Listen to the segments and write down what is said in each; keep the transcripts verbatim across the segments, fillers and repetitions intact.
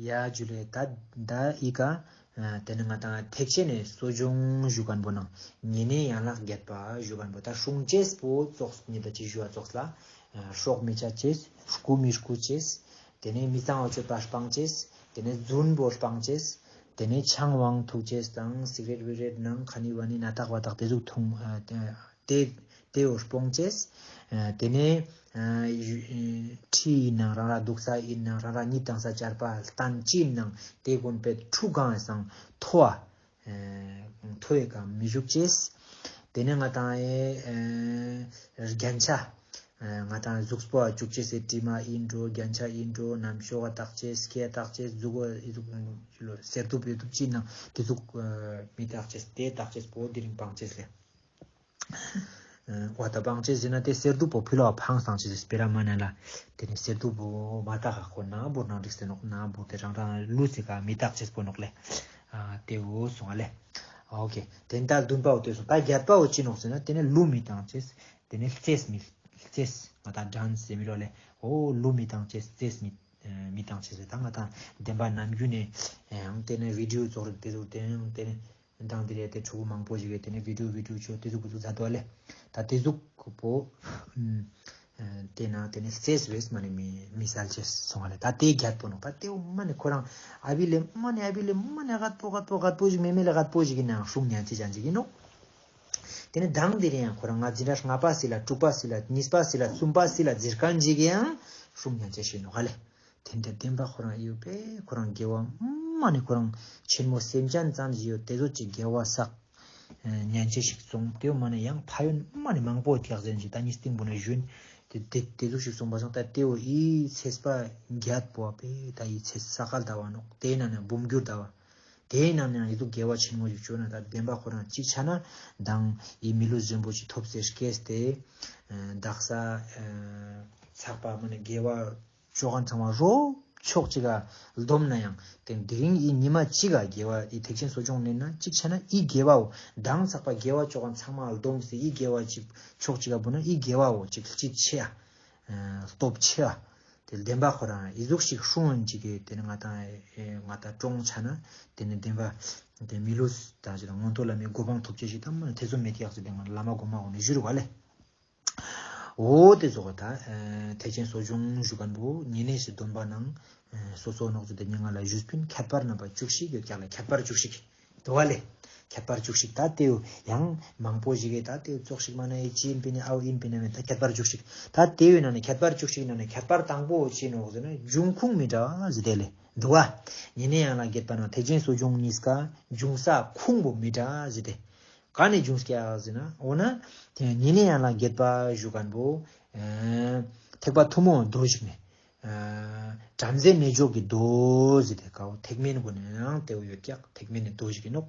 ཡ་ཇུ་ལེ། ད་ད་ཨི་ཀ་ཨ་ཏེ་ནེ་ང་ཏང་ཐེག་ཆེན་ནི་གསོ་སྦྱོང་ཞུ་ཁན་བོ་ནང་ཉེ་གནས་ཡན་ལག་བརྒྱད་པ་ཞུ་ཁན་བོ་ད་སྲུང་ཅེས་པོ་ཙོགས་ཉེ་ད་ཅི་ཞུ་བ་ཙོགས་ལ་ཨ་སྲོག་མི་གཅད་ཅེས། རྐུ་མི་རྐུ་ཅེས། ཏེ་ནེ་མི་གཙང་བ་སྤྱོད་པ་སྤང་ཅེས། ཏེ་ནེ་རྫུན་པོ་སྤང་ཅེས། ཏེ་ནེ་ཆང་བང་འཐུང་ཅེས་དང་སིག་རེཊ་བི་རེཊ་ནང་ཁ་ནི་བ་ནི་ན་ཐག་བ་ཐག་ཏེ་ཟུག་འཐུང་ཨ་ཏེ་ཏེ་ཏེ་བོ་སྤོང་ཅེས། ཨ་ཏེ་ནེ་ཨ་ཁྲི་ཨིན་ནང་རང་ར་དུག་ས་ཨིན་ནང་རང་ར་གཉིད་བཏང་ས་ཆར་པ་སྟན་ཅི་ཨིན་ནང་ཏེ་གུན་པེ་ཁྲུ་གང་སང་ཐོ་བ་ཨ་ཐོ་ཡེ་ཀ་མི་ཞུགས་ཅེས། ཏེ་ནེ་ང་ཏང་ཨེ་ཨ་རྒྱན་ཆ་ཨ་ང་ཏང་གཟུགས་པོ་ཨ་བཅུག་ཅེས་སི་དྲི་མ་ཨིན་འགྲོ། རྒྱན་ཆ་ཨིན་འགྲོ། ནམ་ཤོག་ག་བཏགས་ཅེས། སྐེ་བཏགས་ཅེས། གཟུགས་པོ་ཨི་ཟུག་སེར་གདུབ་ཡོད་དུག་ཅི་ཨིན་ནང་ཏེ་ཟུག་ཨ་མི་བཏགས་ཅེས། ཏེ་བཏགས་ཅེས་པོ་དེ་རིང་སྤང་ཅེས་ལེ། ཨ་བ་ད་སྤང་ཅེས་ཟེར་ན་ཏེ་སེར་གདུབ་པོ་ཕི་ལོག་ཕང་སང་ཅེས་སྤེ་ར་མ་ན་ལ། ཏེ་ནེ་སེར་གདུབ་པོ་མ་ཐག་ཁོ་ན་བོར་ནང་འགྲིག་སེ་ནོག། ན་བོར་ཏེ་རང་རང་ལུས་སི་ཀ་མི་བཏགས་ཅེས་པོ་ནོག་ལེ། ཨ་ཏེ་བོ་སོང་ང་ལེ། ཨོ་ཁེ། ཏེ་ནེ་ད་བདུན་པ་བོ་ཏེ་སོང་། ད་བརྒྱད་པ་བོ་ཅི་ནོག་ཟེར་ན་ཏེ་ནེ་ལུ་མི་བཏང་ཅེས། ཏེ་ནེ་རྩེས་མི་རྩེས་ང་ཏང་དྲན་སེ་མི་རོ་ལེ། འོ་ལུ་མི་བཏང་ཅེས། རྩེས་མི་ཨ་མི་བཏང་ཅེས་ཟེར། ད་ང་ཏང་བདེན་པ་ནམ་རྒྱུན་ནེ་ཨ་ཡང་ཏེ་ནེ་བི་ཌི་ཡོ་ཙོགས་རིག་ཏེ་ཟུག་ཏེ་ཡང་ཏེ་ནེ་མདང་དེ་རེ་ཏེ་ཕྲུ་གུ་མང་པོ་ཞིག་གི་ཏེ་ནེ་བི་ཌི་ཡོ་བི་ཌི་ཡོ་ཆོ་ཏེ་ཟུག་གུ་ཟུག་ཛད་དོ་ལེ། ད་ཏེ་ཟུག་པོ་ཨ་ཏེ་ན་ཏེ་ནེ་རྩེས་བེས་མ་ནེ་མི་མི་སལ་ཅེས་སོང་ང་ལེ། ད་ཏེ་བརྒྱད་པོ་ནོག། ད་ཏེ་བོ་མ་ནེ་ཁོ་རང་ཨ་བི་ལེ་མ་ནེ་ཨ་བི་ལེ་མ་ནེ་རྒད་པོ་རྒད་པོ་རྒད་པོ་ཞིག་མེ་མེ་ལེ་རྒད་པོ་ཞིག་གི་ནང་སྲུང་ཉན་ཅེས་ཅན་ཅིག་ཨིན་ནོག། ཏེ་ནེ་མདང་དེ་རིང་ཡང་ཁོ་རང་ང་འཛིན་གྲྭ་ལྔ་པ་སི་ལ་དྲུག་པ་སི་ལ་གཉིས་པ་སི་ལ་གསུམ་པ་སི་ལ་ཟེར་ཁན་ཅིག་ཡང་སྲུང་ཉན་ཅེས་ཤིག་ནོག་ཧ་ལེ། ཏེ་འདྲ་བདེན་པ་ཁོ་རང་ཡོད་པས་ཁོ་རང་དགེ་བ་མ་ནེ་ཁོ་རང་ཆེན་མོ་སེམས་ཅན་ཙམ་ཞིག་ཡོད་ཏེ་ཟུག་ཅིག་དགེ་བ་བསགས་ཉན་ཅེས་ཤིག་སོང་། ཏེ་བོ་མ་ནེ་ཡང་ཕན་ཡོན་མ་ནེ་མང་པོ་ཡོད་ཀྱག་ཟེར་ཅིག་ད་ཉིས་སྟིང་པོ་ནེ་ཞུན་ཏེ་ཏེ་ཏེ་ཟུག་ཅིག་སོང་པ་སང་ད་ཏེ་བོ་ཨི་ཚེས་པ་བརྒྱད་པོ་བ་པས་ད་ཨི་ཚེས་ས་ག་ཟླ་བ་ནོག། ཏེའི་ནང་ནེ་འབུམ་འགྱུར་ཟླ་བ། ཏེའི་ནང་ནེ་ཡང་ཨི་ཟུག་དགེ་བ་ཆེན་མོ་ཞིག་བཅོས་ན་ད་བདེན་པ་ཁོ་རང་ཅིག་ཆ་ན་མདང་ཨི་མི་ལུས་རིན་པོ་ཆེ་ཐོབ་སྟེ་སྐྱེས་ཏེ་ཨ་དག་ས་ཨ་ཚག་པ་མ་ནེ་དགེ་བ་བཅོ་ཁན་ཚང་མ་རོབ་ཕྱོགས་གཅིག་ག་སྡོམ་ན་ཡང་ཏེ་དེ་རིང་ཨི་ཉི་མ་གཅིག་ག་དགེ་བ་ཨི་ཐེག་ཆེན་གསོ་སྦྱོང་ནེ་ན་ཅིག་ཆ་ན་ཨི་དགེ་བ་བོ་མདང་ཚག་པ་དགེ་བ་བཅོ་ཁན་ཚང་མ་སྡོམ་སྟེ་ཨི་དགེ་བ་ཅིག་ཕྱོགས་གཅིག་ག་བུ་ན་ཨི་དགེ་བ་བོ་ཅིག་ལྕི་ཆེ་ཨ་སྟོབས་ཆེ་ཨ། ཏེ་བདེན་པ་ཁོ་རང་ཨི་ཟུག་ཤིག་སྲུང་ཡོང་ཅིག་གི་ཏེ་ནེ་ང་ཏང་ཨེ་ང་ཏང་གྲོངས་ཆ་ན་ཏེ་ནེ་བདེན་པ་ཏེ་མི་ལུས་ད་ཅི་དང་མངོན་མཐོ་ལ་མི་གོ་འཕང་ཐོབ་ཅེས་ཤིག་ད་མ་ཐེ་ཚོམ་མེད་ཀྱག་ཟེར་ཏེ་ང་བླ་མ་གོ་མ་གོ་ནེ་ཞུ་རུ་བ་ལེ། འོ་ཏེ་ཟུག་ག་ད་ཨེ་ཐེག་ཆེན་གསོ་སྦྱོང་ཞུ་ཁན་བོ་ཉེ་གནས་སི་སྡོམ་པ་ནང་ཨེ་སོ་སོ་ནོག་ཟེར་ཏེ་ཉེ་ང་ལ་ཞུས་པིན་ཁྱད་པར་རྣམ་པ་བཅུ་གཅིག་ཡོད་ཀྱག་ལེ། ཁྱད་པར་བཅུ་གཅིག་དུག་པ་ལེ། ཁྱད་པར་བཅུ་གཅིག་ད་ཏེའུ་ཡང་མང་པོ་ཞིག་གི་ད་ཏེའུ་ཙོགས་ཤིག་མ་ན་ཨེ་ཅི་ཨིན་པིན་ཨའུ་ཨིན་པིན་མེད་ད་ཁྱད་པར་བཅུ་གཅིག་ད་ཏེའུ་ནང་ནེ་ཁྱད་པར་བཅུ་གཅིག་ནང་ནེ་ཁྱད་པར་དང་པོ་ཅི་ནོག་ཟེར་ན་འབྱུང་ཁུངས་མི་འདྲ་བ་ཟེར་ཏེ་ལེ་དུག་པ། ཉེ་གནས་ཡན་ལག་བརྒྱད་པ་ནང་ཐེག་ཆེན་གསོ་སྦྱོང་གཉིས་ཀ་འབྱུང་ས་ཁུངས་པོ་མི་འདྲ་ཟེར་ཏེ། ག་ནེ་འབྱུང་ཀྱག་ཟེར་ན་འོ་ན་ཉེ་གནས་ཡན་ལག་བརྒྱད་པ་ཞུ་ཁན་བོ་ཨེ་ཐེག་པ་ཐུན་མོང་མདོ་ཞིག་ནེ། ཨ་བྲམ་ཟེ་རྣལ་འབྱོར་གྱི་མདོ་ཟེར་ཏེ་ཀའོ་ཐེག་དམན་གུན་ནེ་ཡང་ཏེའུ་ཡོད་ཀྱག། ཐེག་དམན་ནི་མདོ་ཞིག་ཨིན་ནོག།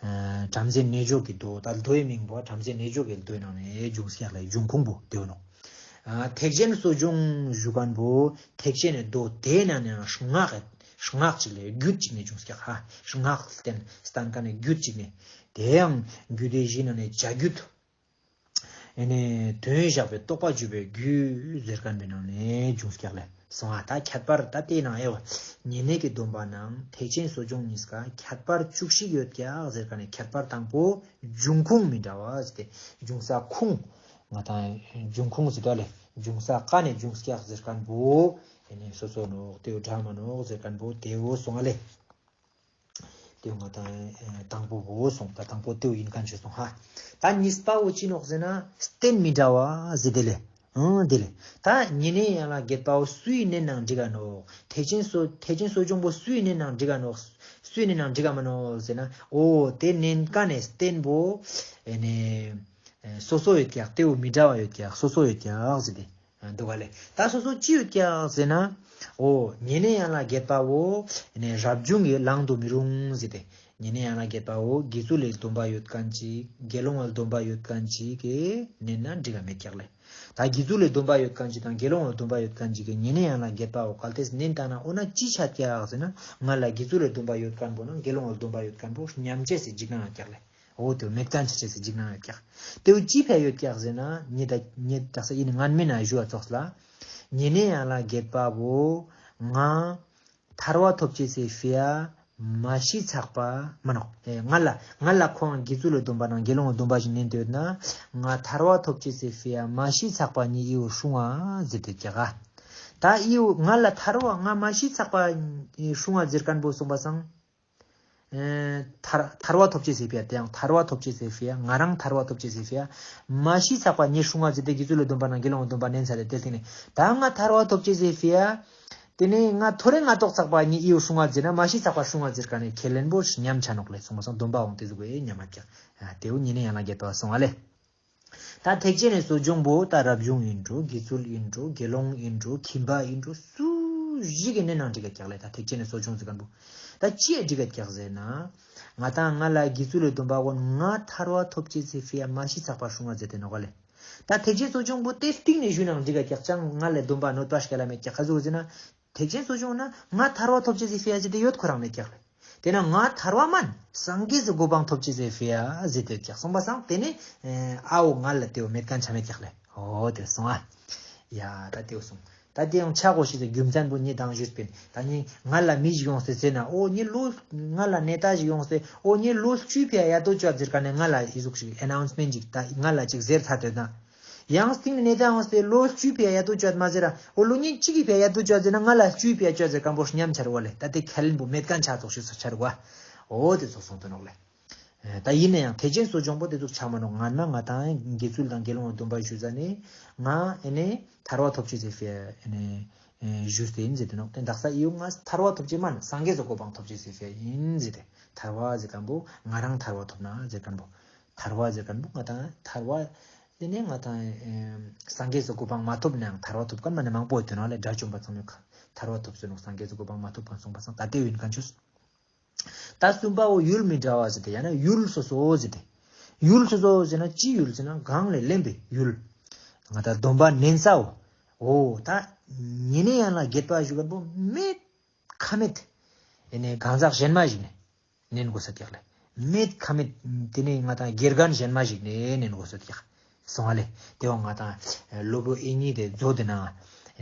ཨ་བྲམ་ཟེ་རྣལ་འབྱོར་གྱི་མདོ་ད་མདོའི་མིང་པོ་བྲམ་ཟེ་རྣལ་འབྱོར་གྱི་མདོའི་ནང་ནེ་འབྱུང་ཀྱག་ལེ། འབྱུང་ཁུངས་པོ་ཏེའུ་ནོག། ཨ་ཐེག་ཆེན་གསོ་སྦྱོང་ཞུ་ཁན་བོ་ཐེག་ཆེན་ནི་མདོ་ཏེའི་ནང་ནེ་ཡང་སྔགས་སྔགས་ཅིག་ལེ་རྒྱུད་ཅིག་ནེ་འབྱུང་ཀྱག་ཧ། སྔགས་སྟན་སྟན་ཁན་ནི་རྒྱུད་ཅིག་ནེ་ཏེ་ཡང་རྒྱུད་སྡེ་བཞིའི་ནང་ནེ་བྱ་རྒྱུད། ཨེ་ནེ་དོན་བཞག་པའི་རྟོགས་པ་བརྒྱུད་པའི་རྒྱུད་ཟེར་ཁན་བོའི་ནང་ནེ་འབྱུང་ཀྱག་ལེ། སོང་ང་ད་ཁྱད་པར་ད་ཏེའི་ནང་ཨེ་བ་ཉེ་གནས་ཀྱི་སྡོམ་པ་ནང་ཐེག་ཆེན་གསོ་སྦྱོང་གཉིས་ཀ་ཁྱད་པར་བཅུ་གཅིག་ཡོད་ཀྱག་ཟེར་ཁན་ནི་ཁྱད་པར་དང་པོ་འབྱུང་ཁུངས་མི་འདྲ་བ་ཟེར་ཏེ་འབྱུང་ས་ཁུངས་ང་ཏང་འབྱུང་ཁུངས་ཟེར་ཏེ་ལེ་འབྱུང་ས་ག་ནེ་འབྱུང་ཀྱག་ཟེར་ཁན་བོ་ཨེ་ནེ་སོ་སོ་ནོག་ཏེའུ་འདྲ་མ་ནོག་ཟེར་ཁན་བོ་ཏེའུ་སོང་ང་ལེ། ཏེའུ་ང་ཏང་ཨེ་དང་པོ་བོ་སོང་། ད་དང་པོ་ཏེའུ་ཨིན་ཁན་ཆོས་སོང་ཧ། ད་གཉིས་པ་བོ་ཅི་ནོག་ཟེར་ན་རྟེན་མི་འདྲ་བ་ཟེར་ཏེ་ལེ། ཨང་ཏེ་ལེ། ད་ཉེ་གནས་ཡན་ལག་བརྒྱད་པ་བོ་སུའི་ནེ་ནང་འགྲིག་ག་ནོག། ཐེག་ཆེན་གསོ་ཐེག་ཆེན་གསོ་སྦྱོང་བོ་སུའི་ནེ་ནང་འགྲིག་ག་ནོག། སུའི་ནེ་ནང་འགྲིག་ག་མ་ནོག་ཟེར་ན་འོ་ཏེ་ནེན་ཀ་ནེ་རྟེན་བོ་ཨེ་ནེ་ཨེ་སོ་སོ་ཡོད་ཀྱག། ཏེའུ་མི་འདྲ་བ་ཡོད་ཀྱག། སོ་སོ་ཡོད་ཀྱག་ཟེར་ཏེ། འདུག་ག་ལེ། ད་སོ་སོ་ཅི་ཡོད་ཀྱག་ཟེར་ན། འོ་ཉེ་གནས་ཡན་ལག་བརྒྱད་པ་བོ་ནི་རབ་བྱུང་གི་ལང་དུ་མི་རུང་ཟེར་ཏེ། ཉེ་གནས་ཡན་ལག་བརྒྱད་པ་བོ་དགེ་ཚུལ་ལི་སྡོམ་པ་ཡོད་ཁན་ཅིག། དགེ་སློང་ལ་སྡོམ་པ་ཡོད་ཁན་ཅིག་གི་ནེན་ན་འགྲིག་ག་མེད་ཀྱག་ལེ། ད་དགེ་ཚུལ་ལི་སྡོམ་པ་ཡོད་ཁན་ཅིག་དང་དགེ་སློང་ལ་སྡོམ་པ་ཡོད་ཁན་ཅིག་གི་ཉེ་གནས་ཡན་ལག་བརྒྱད་པ་བོ་གལ་ཏེ་ནེན་བཏང་ན་འོ་ན་ཅི་ཆ་ཀྱག་ཟེར་ན་ང་ལ་དགེ་ཚུལ་ལི་སྡོམ་པ་ཡོད་ཁན་བོ་ནང་དགེ་སློང་ལ་སྡོམ་པ་ཡོད་ཁན་བོ་ཉམས་ཅེས་སི་འཇིགས་སྣང་ཡོད་ཀྱག་ལེ། འོ་ཏེ་མེད་ཁན་ཆ་ཅེས་སི་འཇིགས་སྣང་ཡོད་ཀྱག། ཏེ་བོ་ཅི་ཕི་ཡོད་ཀྱག་ཟེར་ན་ཉེ་ད་ཉེ་དག་ས་ཨིན་ངན་མེད་ན་ཞུ་བ་ཙོགས་ལ། ཉེ་གནས་ཡན་ལག་བརྒྱད་པ་བོ་ང་ ཐར་བ་ཐོབ་ཅེས་སི་ཕི་ཡ་མ་ཤི་ཚག་པ་མ་ནོག་ཨེ་ང་ལ་ང་ལ་ཁོང་དགེ་ཚུལ་ལི་སྡོམ་པ་ནང་དགེ་སློང་ངི་སྡོམ་པ་ཞིག་ནན་ཏེ་ཡོད་ན་ང་ཐར་བ་ཐོབ་ཅེས་སི་ཕི་ཡ་མ་ཤི་ཚག་པ་ཉེ་ཨི་བོ་སྲུང་ང་ཟེར་ཏེ་ཀྱག་ག་ད་ཨི་བོ་ང་ལ་ཐར་བ་ང་མ་ཤི་ཚག་པ་སྲུང་ང་ཟེར་ཁན་བོ་སོང་པ་སང་། ཨེ་ཐར་ཐར་བ་ཐོབ་ཅེས་སི་ཕི་ཡ་དེ་ཡང་ཐར་བ་ཐོབ་ཅེས་སི་ཕི་ཡ་ང་རང་ཐར་བ་ཐོབ་ཅེས་སི་ཕི་ཡ་མ་ཤི་ཚག་པ་ཉེ་སྲུང་ང་ཟེར་ཏེ་དགེ་ཚུལ་ལི་སྡོམ་པ་ནང་དགེ་སློང་ངི་སྡོམ་པ་ནན་ཚར་ཏེ་དེ་སྟིང་ནེ་ད་ང་ཐར་བ་ཐོབ་ཅེས་སི་ཕི་ཡ། དེ་ནེ་ང་ཐོ་རེ་ང་ཏོག་ཚག་པ་ཉེ་ཨི་བོ་སྲུང་ང་ཟེར་ན་མ་ཤི་ཚག་པ་སྲུང་ང་ཟེར་ཁན་ནི་ཁས་ལེན་པོ་ཉམས་ཆ་ནོག་ལེ་སོང་པ་སང་སྡོམ་པ་འོང་དེ་ཟུག་གི་ཉམས་མ་ཀྱག་ཨ་དེ་བོ་ཉེ་གནས་ཡན་ལག་བརྒྱད་པ་སོང་ང་ལེ། ད་ཐེག་ཆེན་ནི་གསོ་སྦྱོང་བོ་ད་རབ་བྱུང་ཨིན་འགྲོ་དགེ་ཚུལ་ཨིན་འགྲོ་དགེ་སློང་ཨིན་འགྲོ་ཁྱིམ་པ་ཨིན་འགྲོ་སུ་ཞིག་གི་ནན་ནང་འགྲིག་ག་ཀྱག་ལེ། ད་ཐེག་ཆེན་ནི་གསོ་སྦྱོང་ཟེར་ཁན་བོ་ད་ཅི་ཡ་འགྲིག་ག་ཀྱག་ཟེར་ན། ང་ཏང་ང་ལ་དགེ་ཚུལ་ལི་སྡོམ་པ་གོ་ང་ཐར་བ་ཐོབ་ཅེས་སི་ཕི་ཡ་མ་ཤི་ཚག་པ་སྲུང་ང་ཟེར་ཏེ་ནོག་ལེ། ད་ཐེག་ཆེན་གསོ་སྦྱོང་བོ་དེ་སྟིང་ནེ་ཞུ་ནང་འགྲིག་ག་ཀྱག་ཅང་ང་ལ་སྡོམ་པ་གནོད་པ་སྐྱལ་ལ་མེད་ཀྱག་ག་ཟུག་ཟེར་ན། ཐེག་ཆེན་གསོ་སྦྱོང་ན་ང་ཐར་བ་ཐོབ་ཅེས་སི་ཕི་ཡ་ཟེར་ཏེ་ཡོད་ཁོ་རང་མེད་ཀྱག་ལེ། དེ་ན་ང་ཐར་བ་མན་སངས་རྒྱས་སི་གོ་འཕང་ཐོབ་ཅེས་སི་ཕི་ཡ་ཟེར་ཏེ་ཡོད་ཀྱག་སོང་པ་སང་དེ་ནེ་ཨ་བོ་ང་ལ་དེ་བོ་མེད་ཁན་ཆ་མེད་ཀྱག་ལེ། འོ་དེ་སོང་ཨ། ཡ་ད་དེ་བོ་སོང་། ད་དེ་ཡང་ཆ་གོ་ཤེས་སི་རྒྱུ་མཚན་བོ་ཉེ་དང་ཞུས་པིན། ད་ཉེ་ང་ལ་མི་ཞིག་ཡོངས་ཏེ་ཟེར་ན་འོ་ཉེ་ལོ་ང་ལ་ནད་པ་ཞིག་ཡོངས་ཏེ་འོ་ཉེ་ལོ་བཅུའི་ཕི་ཡ་ཡ་ཏོ་ཅོ་ཟེར་ཁན་ནི་ང་ལ་ཨི་ཟུག་ཞིག་ཨ་ནའུནས་མེན་ཊ་ཞིག་ད་ང་ལ་ཅིག་ཟེར་ཚར་ཏེ་ཡོད་ན། ཡང་སྟིང་ནེ་ནད་པ་ཡོངས་ཏེ་ལོ་བཅུའི་ཕི་ཡ་ཡ་ཏོ་ཅོ་མ་ཟེར་ར་འོ་ལོ་ཉེ་གཅིག་གི་ཕི་ཡ་ཡ་ཏོ་ཅོ་ཟེར་ན་ང་ལ་བཅུའི་ཕི་ཡ་ཅོ་ཟེར་ཁན་བོ་ཉམས་ཆ་རུག་ལེ། ད་དེ་ཁས་ལེན་བོ་མེད་ཁན་ཆ་ཙོགས་ཤིག་ཆ་རུག་འོ་དེ་ཙོགས་སོང་དོ་ནོག་ལེ། ཨེ་ད་ཡིན་ན་ཡང་ཐེག་ཆེན་གསོ་སྦྱོང་བོ་དེ་ཙོགས་ཆ་མ་ནོག་ང་ན་ང་ཏང་དགེ་ཚུལ་དང་དགེ་སློང་སྡོམ་པ་ཞུ་ཟ་ནེ་ང་ཨེ་ནེ་ཐར་བ་ཐོབ་ཅེས་སི་ཕི་ཡ་ཨེ་ནེ་ཨེ་ཞུས་ཏེ་ཡིན་ཟེར་ཏེ་ནོག་དེ་དག་ས་ཨི་བོ་ང་ཐར་བ་ཐོབ་ཅེས་མན་སངས་རྒྱས་སི་གོ་འཕང་ཐོབ་ཅེས་སི་ཕི་ཡ་ཡིན་ཟེར་ཏེ་ཐར་བ་ཟེར་ཁན་བོ་ང་རང་ཐར་བ་ཐོབ་ན་ཟེར་ཁན་བོ་ཐར་བ་ཟེར་ཁན་བོ་ང་ཏང་ཐར་བ་དེ་ནེ་ང་ཏང་ཨེ་སངས་རྒྱས་སི་གོ་འཕང་མ་ཐོབ་ནའང་ཐར་བ་ཐོབ་ཁན་མ་ནེ་མང་པོ་ཡོད་དེ་ནོག་ལེ། དགྲ་བཅོམ་པ་ཚང་མས་ཐར་བ་ཐོབ་སྟེ་ནོག་སངས་རྒྱས་སི་གོ་འཕང་མ་ཐོབ་ཁན་སོང་པ་སང་ད་དེ་ཡིན་ཁན་ཆོས། ད་གསུམ་པ་བོ་ཡུལ་མི་འདྲ་བ་ཟེར་ཏེ་ཡང་ན་ཡུལ་སོ་སོ་ཟེར་ཏེ། ཡུལ་སོ་སོ་ཟེར་ན་ཅི་ཡུལ་ཟེར་ན་གང་ལས་ལེན་པའི་ཡུལ། ང་ད་སྡོམ་པ་ནན་ས་བོ། འོ་ད་ཉེ་གནས་ཡན་ལག་བརྒྱད་པ་ཞུ་ཁན་བོ་མེད་ཁ་མེད། ཨེ་ནེ་གང་ཟག་གཞན་མ་ཞིག་ནེ་ནན་གོས་ས་ཀྱག་ལེ། མེད་ཁ་མེད་དེ་ནེ་ང་ཏང་དགེ་རྒན་གཞན་མ་ཞིག་ནེ་ནན་གོས་ས་ཀྱག་སོང་ང་ལེ། དེ་བོ་ང་ཏང་སློབ་བུ་ཨེ་ནི་དེ་མཛོད་དེ་ནང་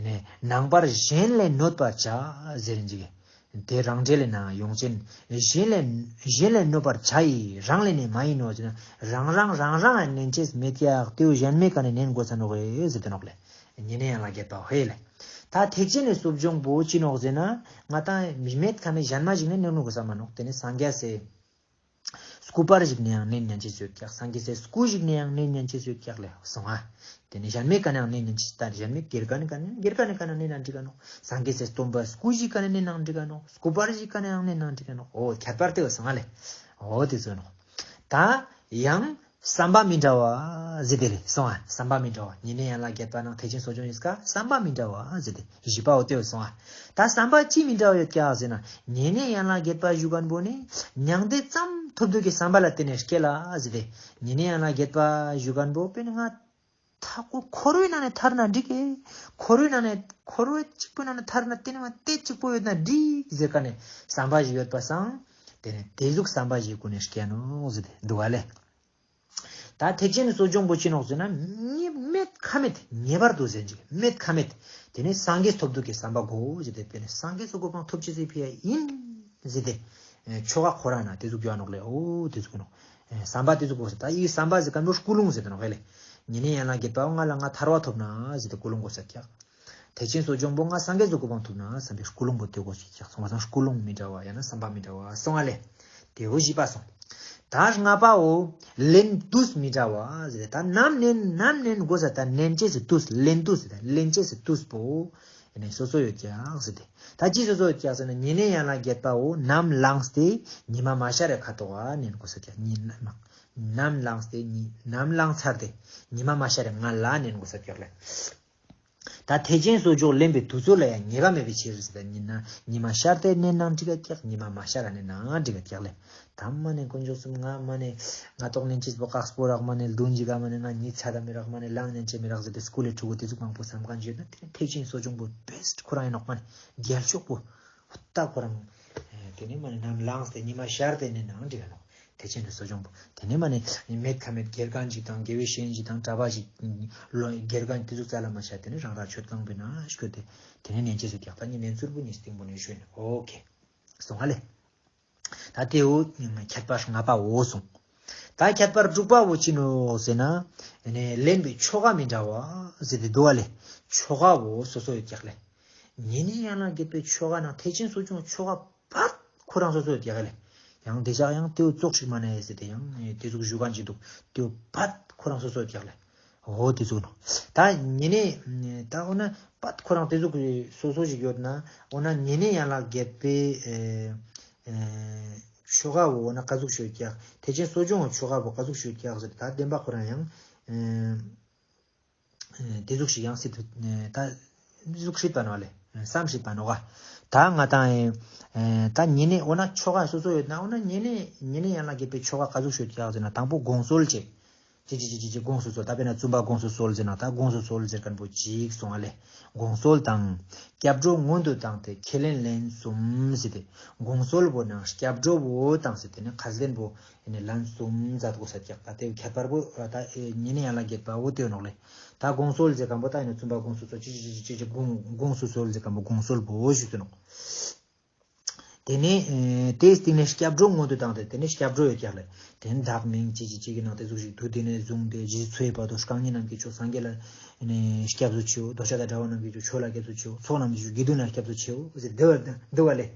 ནང་པར་གཞན་ལས་གནོད་པར་བྱ་ཟེར་ཨིན་ཅིག་དེ་རང་འགྲེལ་ལས་ནང་ཡོང་ཅན་གཞན་ལས་གཞན་ལས་གནོད་པར་བྱ་ཡི་རང་ལས་ནི་མ་ཡིན་ནོ་ཟེར་ན་རང་རང་རང་རང་ནན་ཅེས་མེད་ཀྱག་དེ་བོ་གཞན་མའི་ཀ་ནེ་ནན་གོས་ས་ནོག་ཟེར་ཏེ་ནོག་ལེ། ཉེ་གནས་ཡན་ལག་བརྒྱད་པ་ཧེ་ལེ། ད་ཐེག་ཆེན་ནི་གསོ་སྦྱོང་བོ་ཅི་ནོག་ཟེར་ན་ང་ཏང་མེད་ཁ་མེད་གཞན་མ་ཞིག་ནེ་ནན་གོས་ས་མ་ནོག་དེ་ནེ་སངས་རྒྱས་སི་སྐུ་པར་ཞིག་ནེ་ཡང་ནན་ཉན་ཅེས་ཡོད་ཀྱག་སངས་རྒྱས་སི་སྐུ་ཞིག་ནེ་ཡང་ནན་ཉན་ཅེས་ཡོད་ཀྱག་ལེ་སོང་ང་། དེ་ནེ་གཞན་མའི་ཀ་ནེ་ཡང་ནན་ཉན་ཅེས་ད་གཞན་མའི་དགེ་རྒན་ནི་ཀ་ནེ་དགེ་རྒན་ནི་ཀ་ནེ་ནན་ན་འགྲིག་ག་ནོག་སངས་རྒྱས་སི་སྟོན་པ་སྐུ་ཞིག་ཀ་ནེ་ནན་ན་འགྲིག་ག་ནོག་སྐུ་པར་ཞིག་ཀ་ནེ་ཡང་ནན་ན་འགྲིག་ག་ནོག་འོ་ཁྱད་པར་དེ་བོ་སོང་ང་ལེ། འོ་དེ་ཚོ་ནོག་ད་ཡང་བསམ་པ་མི་འདྲ་བ་ཟེར་ཏེ་ལེ་སོང་ང་། བསམ་པ་མི་འདྲ་བ་ཉེ་གནས་ཡན་ལག་བརྒྱད་པ་ནང་ཐེག་ཆེན་གསོ་སྦྱོང་ཡིན་ཀ་བསམ་པ་མི་འདྲ་བ་ཟེར་ཏེ། བཞི་པའོ་དེ་བོ་སོང་ང་། ད་བསམ་པ་ཅི་མི་འདྲ་བ་ཡོད་ཀྱག་ཟེར་ན། ཉེ་གནས་ཡན་ལག་བརྒྱད་པ་ཞུ་ཁན་བོ་ནི་མྱང་འདས་ཙམ་ཐོབ་འདོད་ཀྱི་བསམ་པ་ལ་བརྟེན་ནས་སྐྱེ་ལ་ཟེར་ཏེ། ཉེ་གནས་ཡན་ལག་བརྒྱད་པ་ཞུ་ཁན་བོ་དཔེར་ན་ང་ཐག་པོ་འཁོར་བའི་ནང་ནེ་ཐར་ན་འགྲིག་གེ། འཁོར་བའི་ནང་ནེ་འཁོར་བ་གཅིག་པོའི་ནང་ནེ་ཐར་ན་དེ་ནེ་མ་དེ་གཅིག་པོ་ཡོད་ན་འགྲིག་ཟེར་ཁན་ནི་བསམ་པ་ཞིག་ཡོད་པ་སང་། དེ་ནེ་དེ་ཟུག་བསམ་པ་ཞིག་གུན་ནེ་སྐྱེ་ནོག་ཟེར་ཏེ་འདུག་ག་ལེ། ད་ཐེག་ཆེན་གསོ་སྦྱོང་བོ་ཅི་ནོག་ཟེར་ན་ཉེ་མེད་ཁ་མེད་ངེས་པར་དུ་ཟེར་ཅིག་མེད་ཁ་མེད། དེ་ནེ་སངས་རྒྱས་ཐོབ་འདོད་ཀྱི་བསམ་པ་དགོས་ཟེར་ཏེ་དཔེར་ན་སངས་རྒྱས་སི་གོ་འཕང་ཐོབ་ཅེས་སི་ཕི་ཡ་ཡིན་ཟེར་ཏེ། ཆོ་ག་ཁོ་རང་ན་དེ་ཟུག་ཡོད་ནོག་ལེ། འོ་དེ་ཟུག་ནོག་བསམ་པ་དེ་ཟུག་དགོས་ཟེར། ད་ཡི་བསམ་པ་ཟེར་ཁན་བོ་ཀུན་སློང་ཟེར་ཏེ་ནོག་ཧེ་ལེ། ཉེ་གནས་ཡན་ལག་བརྒྱད་པ་ང་ལ་ང་ཐར་བ་ཐོབ་ན་ཟེར་ཏེ་ཀུན་སློང་དགོས་ཟེར་ཀྱག་ཐེག་ཆེན་གསོ་སྦྱོང་བོ་ང་སངས་རྒྱས་སི་གོ་འཕང་ཐོབ་ན་བསམ་པའི་ཀུན་སློང་བོ་དེ་དགོས་ཤིག་ཀྱག་སོང་ང་སང་ཀུན་སློང་མི་འདྲ་བ་ཡང་ན་བསམ་པ་མི་འདྲ་བ་སོང་ང་ལེ། དེ་བོ་བཞི་པ་སོང་། ད་ལྔ་པའོ། ལེན་དུས་མི་འདྲ་བ་ཟེར་ཏེ་ད་ནམ་ནན་ནམ་ནན་དགོས་ས་ད་ནན་ཅེས་སི་དུས་ལེན་དུས་ཟེར་ཏེ་ལེན་ཅེས་སི་དུས་པོ། ཡིན་ནེ་སོ་སོ་ཡོད་ཀྱག་ཟེར་ཏེ། ད་ཅི་སོ་སོ་ཡོད་ཀྱག་ཟེར་ན་ཉེ་གནས་ཡན་ལག་བརྒྱད་པའོ་ནམ་ལངས་ཏེ་ཉི་མ་མ་ཤར་རེ་ཁ་ཐོག་ག་ནན་དགོས་ས་ཀྱག་ཉི་མ་ནམ་ལངས་ཏེ་ཉི་ནམ་ལངས་ཚར་ཏེ་ཉི་མ་མ་ཤར་རེ་ང་ལ་ནན་དགོས་ས་ཀྱག་ལེ། ད་ཐེག་ཆེན་གསོ་སྦྱོང་ལེན་པའི་དུས་ཚོད་ལ་ཡང་ཉེས་པ་མེད་པའི་ཕྱིར་ཟེར་ཏེ་ཉི་ན་ཉི་མ་ཤར་ཏེ་ནན་ནའང་འགྲིག་ག་ཀྱག་ཉི་མ་མ་ཤར་ར་ནན་ནའང་འགྲིག་ག་ཀྱག་ལེ། ད་མ་ནེ་དཀོན་མཆོག་གསུམ་ང་མ་ནེ་ང་ཏོག་ནན་ཅེས་པོ་ཀག་སྤོ་རག་མ་ནེ་ལྡུན་ཅིག་ག་མ་ནེ་ང་ཉི་ཚ་ད་མི་རག་མ་ནེ་ལང་ནན་ཅེས་མི་རག་ཟེར་ཏེ་སྐུལ་ལེ་ཕྲུ་གུ་དེ་ཟུག་མང་པོ་བསམ་ཁན་ཡོད་ན་དེ་ནེ་ཐེག་ཆེན་གསོ་སྦྱོང་པོ་བེསྟ་ཁོ་རང་ཡིན་ནོག་མ་ནེ་རྒྱལ་ཤོས་པོ་ཧུ་ཏ་ཁོ་རང་དེ་ནེ་མ་ནེ་ནམ་ལངས་ཏེ་ཉི་མ་ཤར་ཏེ་ནན་ནའང་འགྲིག་ག་ནོག་ཐེག་ཆེན་གྱི་གསོ་སྦྱོང་པོ། ཏེ་ནེ་མ་ནེ་མེད་ཁ་མེད་དགེ་རྒན་ཅིག་དང་དགེ་བའི་བཤེས་གཉེན་ཅིག་དང་གྲྭ་པ་ཅིག་ལོ་དགེ་རྒན་ཏེ་ཟུག་རྩ་ལ་མ་ཆ། ཏེ་ནེ་རང་རང་མཆོད་ཁང་པའི་ནང་ཞིག་ཏེ་ཏེ་ནེ་ཉན་ཅེས་སུ་ཀྱག། ད་ཉན་ནེ་ཚུར་པོ་ཉིས་སྟིང་པོ་ནེ་ཞུ་ཨིན། ཨོ་ཁེ། སོང་ང་ལེ། ད་ཏེའོ་ཁྱད་པར་ལྔ་པའོ་སོང་། ད་ཁྱད་པར་དྲུག་པའོ་ཅི་ནོག་ཟེར་ན། ཨེ་ནེ་ལེན་པའི་ཆོ་ག་མི་འདྲ་བ་ཟེར་ཏེ་དུག་པ་ལེ། ཆོ་གའོ་སོ་སོ་ཡོད་ཀྱག་ལེ། ཉེ་གནས་ཡན་ལག་བརྒྱད་པའི་ཆོ་ག་ནང་ཐེག་ཆེན་གསོ་སྦྱོང་ཆོ་ག་པད་ཁོ་རང་སོ་སོ་ཡོད་ཀྱག་ལེ། ཡང་དེ་ཞག་ཡང་ཏེའོ་ཙོགས་ཤིག་མ་ནེ་ཟེར་ཏེ་ཡང་ཨེ་ཏེ་ཟུག་ཞུ་ཁན་ཅིག་དུག། ཏེའོ་པད་ཁོ་རང་སོ་སོ་ཡོད་ཀྱག་ལེ། འོ་ཏེ་ཟུག་ནོག། ད་ཉེ་གནས་ད་འོ་ན་པད་ཁོ་རང་ཏེ་ཟུག་སོ་སོ་ཞིག་ཡོད་ན། འོ་ན་ཉེ་གནས་ཡན་ལག་བརྒྱད་པའི་ཨེ་ཨེ་ཆོ་གའོ་འོ་ན་ཀ་ཟུག་ཞིག་ཡོད་ཀྱག། ཐེག་ཆེན་གསོ་སྦྱོང་ཆོ་གའོ་ཀ་ཟུག་ཞིག་ཡོད་ཀྱག་ཟེར་ཏེ་ད་བདེན་པ་ཁོ་རང་ཡང་ཨེ་ཏེ་ཟུག་ཞིག་ཡང་སྲིད་དུ་ཨེ་ད་ཟུག་སྲིད་པ་ནོག་ལེ། བསམ་སྲིད་པ་ནོག་ག། ད་ང་དང་ཨེ་ད་ཉེ་གནས་འོ་ན་ཆོ་ག་སོ་སོ་ཡོད་ན་འོ་ན་ཉེ་གནས་ཉེ་གནས་ཡན་ལག་བརྒྱད་པའི་ཆོ་ག་ཀ་ཟུག་ཞིག་ཡོད་ཀྱག་ཟེར་ན་དང་པོ་དགོངས་གསོལ་ཅིག། ཅི་ཅི་ཅི་ཅི་ཅི་དགོངས་སུ་གསོལ། ད་དཔེར་ན་བཙུན་པ་དགོངས་སུ་གསོལ་ཟེར་ན་ད་དགོངས་སུ་གསོལ་ཟེར་ཁན་པོ་ཅིག་སོང་ང་ལེ། དགོངས་གསོལ་དང་། སྐྱབས་འགྲོ་སྔོན་དུ་བཏང་སྟེ་ཁས་ལེན་ལན་གསུམ་ཟེར་ཏེ། དགོངས་གསོལ་བོ་དང་སྐྱབས་འགྲོ་བོ་དང་ཟེར་ཏེ་ནི་ཁས་ལེན་བོ་ཨེ་ནི་ལན་གསུམ་མཛད་དགོས་ས་ཀྱག། ད་ཏེ་ཁྱད་པར་བོ་ད་ཨེ་ཉེ་གནས་ཡན་ལག་བརྒྱད་པ་བོ་ཏེ་ནོག་ལེ། ད་དགོངས་གསོལ་ཟེར་ཁན་བོ་ད་ཨེ་ནི་བཙུན་པ་དགོངས་སུ་གསོལ་ཅི་ཅི་ཅི་ཅི་ཅི་དགོངས་དགོངས་སུ་གསོལ་ཟེར་ཁན་བོ་དགོངས་གསོལ་བོ་ཞུས་ཏེ་ནོག། ཏེ་ནེ་ཨེ་ཏེའི་སྟིང་ནེ་སྐྱབས་འགྲོ་སྔོན་དུ་བཏང་སྟེ་ཏེ་ནེ་སྐྱབས་འགྲོ་ཡོད་ཀྱག་ལེ། ཏེ་ནེ་བདག་མིང་ཅི་ཅི་ཅི་གི་ནང་ཏེ་ཟུག་ཞིག་དུས་འདི་ནས་བཟུང་སྟེ་རྗེས་སུ་འཚོའི་བར་དུ་རྐང་གཉིས་རྣམས་ཀྱི་མཆོག་སངས་རྒྱས་ལ་ཨེ་ནི་སྐྱབས་སུ་མཆིའོ། འདོད་ཆགས་དང་བྲལ་བ་རྣམས་ཀྱི་མཆོག་ཆོས་ལ་སྐྱབས་སུ་མཆིའོ། ཚོགས་རྣམས་ཀྱི་མཆོག་དགེ་འདུན་ལ་སྐྱབས་སུ་མཆིའོ་ཟེར་དེ་བར་དུ་འདུག་པ་ལེ།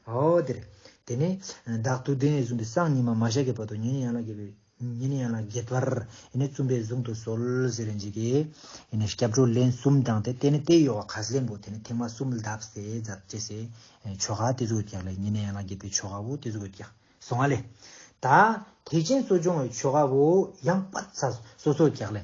འོ་དེ་རེད། ཏེ་ནེ་བདག་དུས་འདི་ནས་བཟུང་སྟེ་སང་ཉི་མ་མ་ཤར་གྱི་བར་དུ་ཉེ་གནས་ཡན་ལག་བརྒྱད་པའི་ཉེ་གནས་ཡན་ལག་བརྒྱད་པར་ཨེ་ནི་བཙུན་པས་གཟུང་དུ་གསོལ་ཟེར་རན་ཅིག་གི་ཨེ་ནི་སྐྱབས་འགྲོ་ལན་གསུམ་བཏང་སྟེ་ཏེ་ནེ་ཏེ་ཡོག་ག་ཁས་ལེན་བོ་ཏེ་ནེ་ཐེངས་མ་གསུམ་ལྡབས་ཏེ་མཛད་ཅེས་སི་ཆོ་ག་ཏེ་ཟུག་ཡོད་ཀྱག་ལེ། ཉེ་གནས་ཡན་ལག་བརྒྱད་པའི་ཆོ་ག་བོ་ཏེ་ཟུག་ཡོད་ཀྱག་སོང་ང་ལེ། ད་ཐེག་ཆེན་གསོ་སྦྱོང་གི་ཆོ་ག་བོ་ཡང་པད་ཚ་སོ་སོ་ཡོད་ཀྱག་ལེ།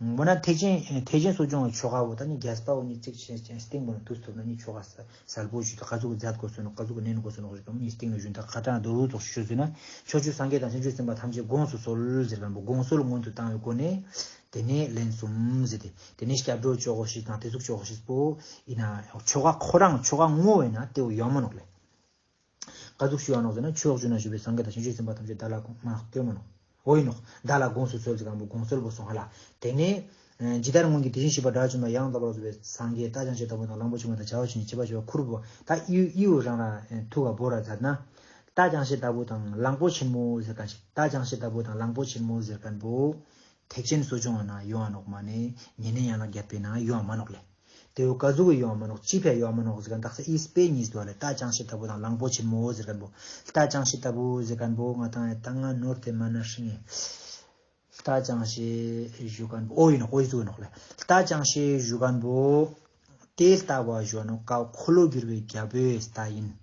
འོ་ན་ཐེག་ཆེན་ཐེག་ཆེན་གསོ་སྦྱོང་གི་ཆོ་ག་བོ་ད་ནི་རྒྱས་པ་བོ་ནི་ཚིག་ཆེན་ཆེན་སྟེང་བོ་ནི་དུས་ཐོབ་ན་ནི་ཆོ་ག་ས་གསལ་པོ་ཞུས་ཏེ་ཀ་ཟུག་མཛད་དགོས་སོ་ནོག་ཀ་ཟུག་ནན་དགོས་སོ་ནོག་ཞུས་ཏེ་ནི་སྟིང་ནེ་ཞུན་ད་ཁ་ཏང་དུ་རུ་ཙོགས་ཞུས་ཟེར་ན། ཕྱོགས་བཅུའི་སངས་རྒྱས་དང་བྱང་ཆུབ་སེམས་དཔའ་ཐམས་ཅད་དགོངས་སུ་གསོལ་ཟེར་ཁན་བོ་དགོངས་གསོལ་སྔོན་དུ་བཏང་བའི་སྒོ་ནས་ཏེ་ནེ་ལན་གསུམ་ཟེར་ཏེ་ཏེ་ནེ་སྐྱབས་འགྲོ་ཅོ་གོ་ཤེས་དང་ཏེ་ཟུག་ཅོ་གོ་ཤེས་པོ་ཨིན་ན་ཆོ་ག་ཁོ་རང་ཆོ་ག་ངོ་བོ་ཨིན་ན་ཏེ་བོ་ཡོང་མ་ནོག་ལེ། ཀ་ཟུག་ཞུ་བ་ནོག་ཟེར་ན་ཕྱོགས་བཅུ་ན་བཞུགས་པའི་སངས་རྒྱས་དང་བྱང་ཆུབ་སེམས་དཔའ་ཐམས་ཅད་བདག་ལ་དགོངས་མ་ནོག་ཏེ་བོ་ཡོང་མ་ནོག། འོ་ཡིན་ནོག། བདག་ལ་དགོངས་སུ་གསོལ་ཟེར་ཁན་བོ་དགོངས་གསོལ་བོ་སོང་ང་ལེ། ཏེ་ནེ་ཇི་ལྟར་སྔོན་གྱི་དེ་བཞིན་གཤེགས་པ་དགྲ་བཅོམ་པ་ཡང་དག་པར་རྫོགས་པའི་སངས་རྒྱས་རྟ་ཅང་ཤེས་ལྟ་བུ་དང་གླང་པོ་ཆེན་མོ་དང་བྱ་བ་བྱེད་མཁན་བྱེད་པ་ཁུར་བོ་ད་ཨི་ཨི་བོ་རང་རང་ཐུགས་ཀ་བོར་ར་མཛད་ན། རྟ་ཅང་ཤེས་ལྟ་བུ་དང་གླང་པོ་ཆེན་མོ་ཟེར་ཁན་ཞིག་རྟ་ཅང་ཤེས་ལྟ་བུ་དང་གླང་པོ་ཆེན་མོ་ཟེར་ཁན་བོ་ཐེག་ཆེན་གསོ་སྦྱོང་ན་ཡོང་ང་ནོག་མ་ནེ་ཉེ་གནས་ཡན་ལག་བརྒྱད་པའི་ནང་ཡོང་ང་མ་ནོག་ལེ། ཏེ་བོ་ཀ་ཟུག་གི་ཡོང་ང་མ་ནོག་ཅི་ཕི་ཡ་ཡོང་ང་མ་ནོག་ཟེར་ཁན་དག་ས་ཨི་དཔེ་གཉིས་འདུག་ལེ། རྟ་ཅང་ཤེས་ལྟ་བུ་དང་གླང་པོ་ཆེན་མོ་ཟེར་ཁན་བོ། རྟ་ཅང་ཤེས་ལྟ་བུ་ཟེར་ཁན་བོ་ང་དང་ཡ་ད་ང་ནོར་ཏེ་མ་ན་ཧྲིང་ངེ། རྟ་ཅང་ཤེས་ཞུ་ཁན་བོ་ཨོ་ཡིན་ནོག་ཨོ་ཡི་ཟུག་ནོག་ལེ། རྟ་ཅང་ཤེས་ཞུ་ཁན་བོ་ཏེ་ལྟ་བུ་ཞུ་ནོག་ཀ་བོ་འཁོར་ལོ་སྒྱུར་བའི་རྒྱལ་པོའི་རྟ་ཡིན།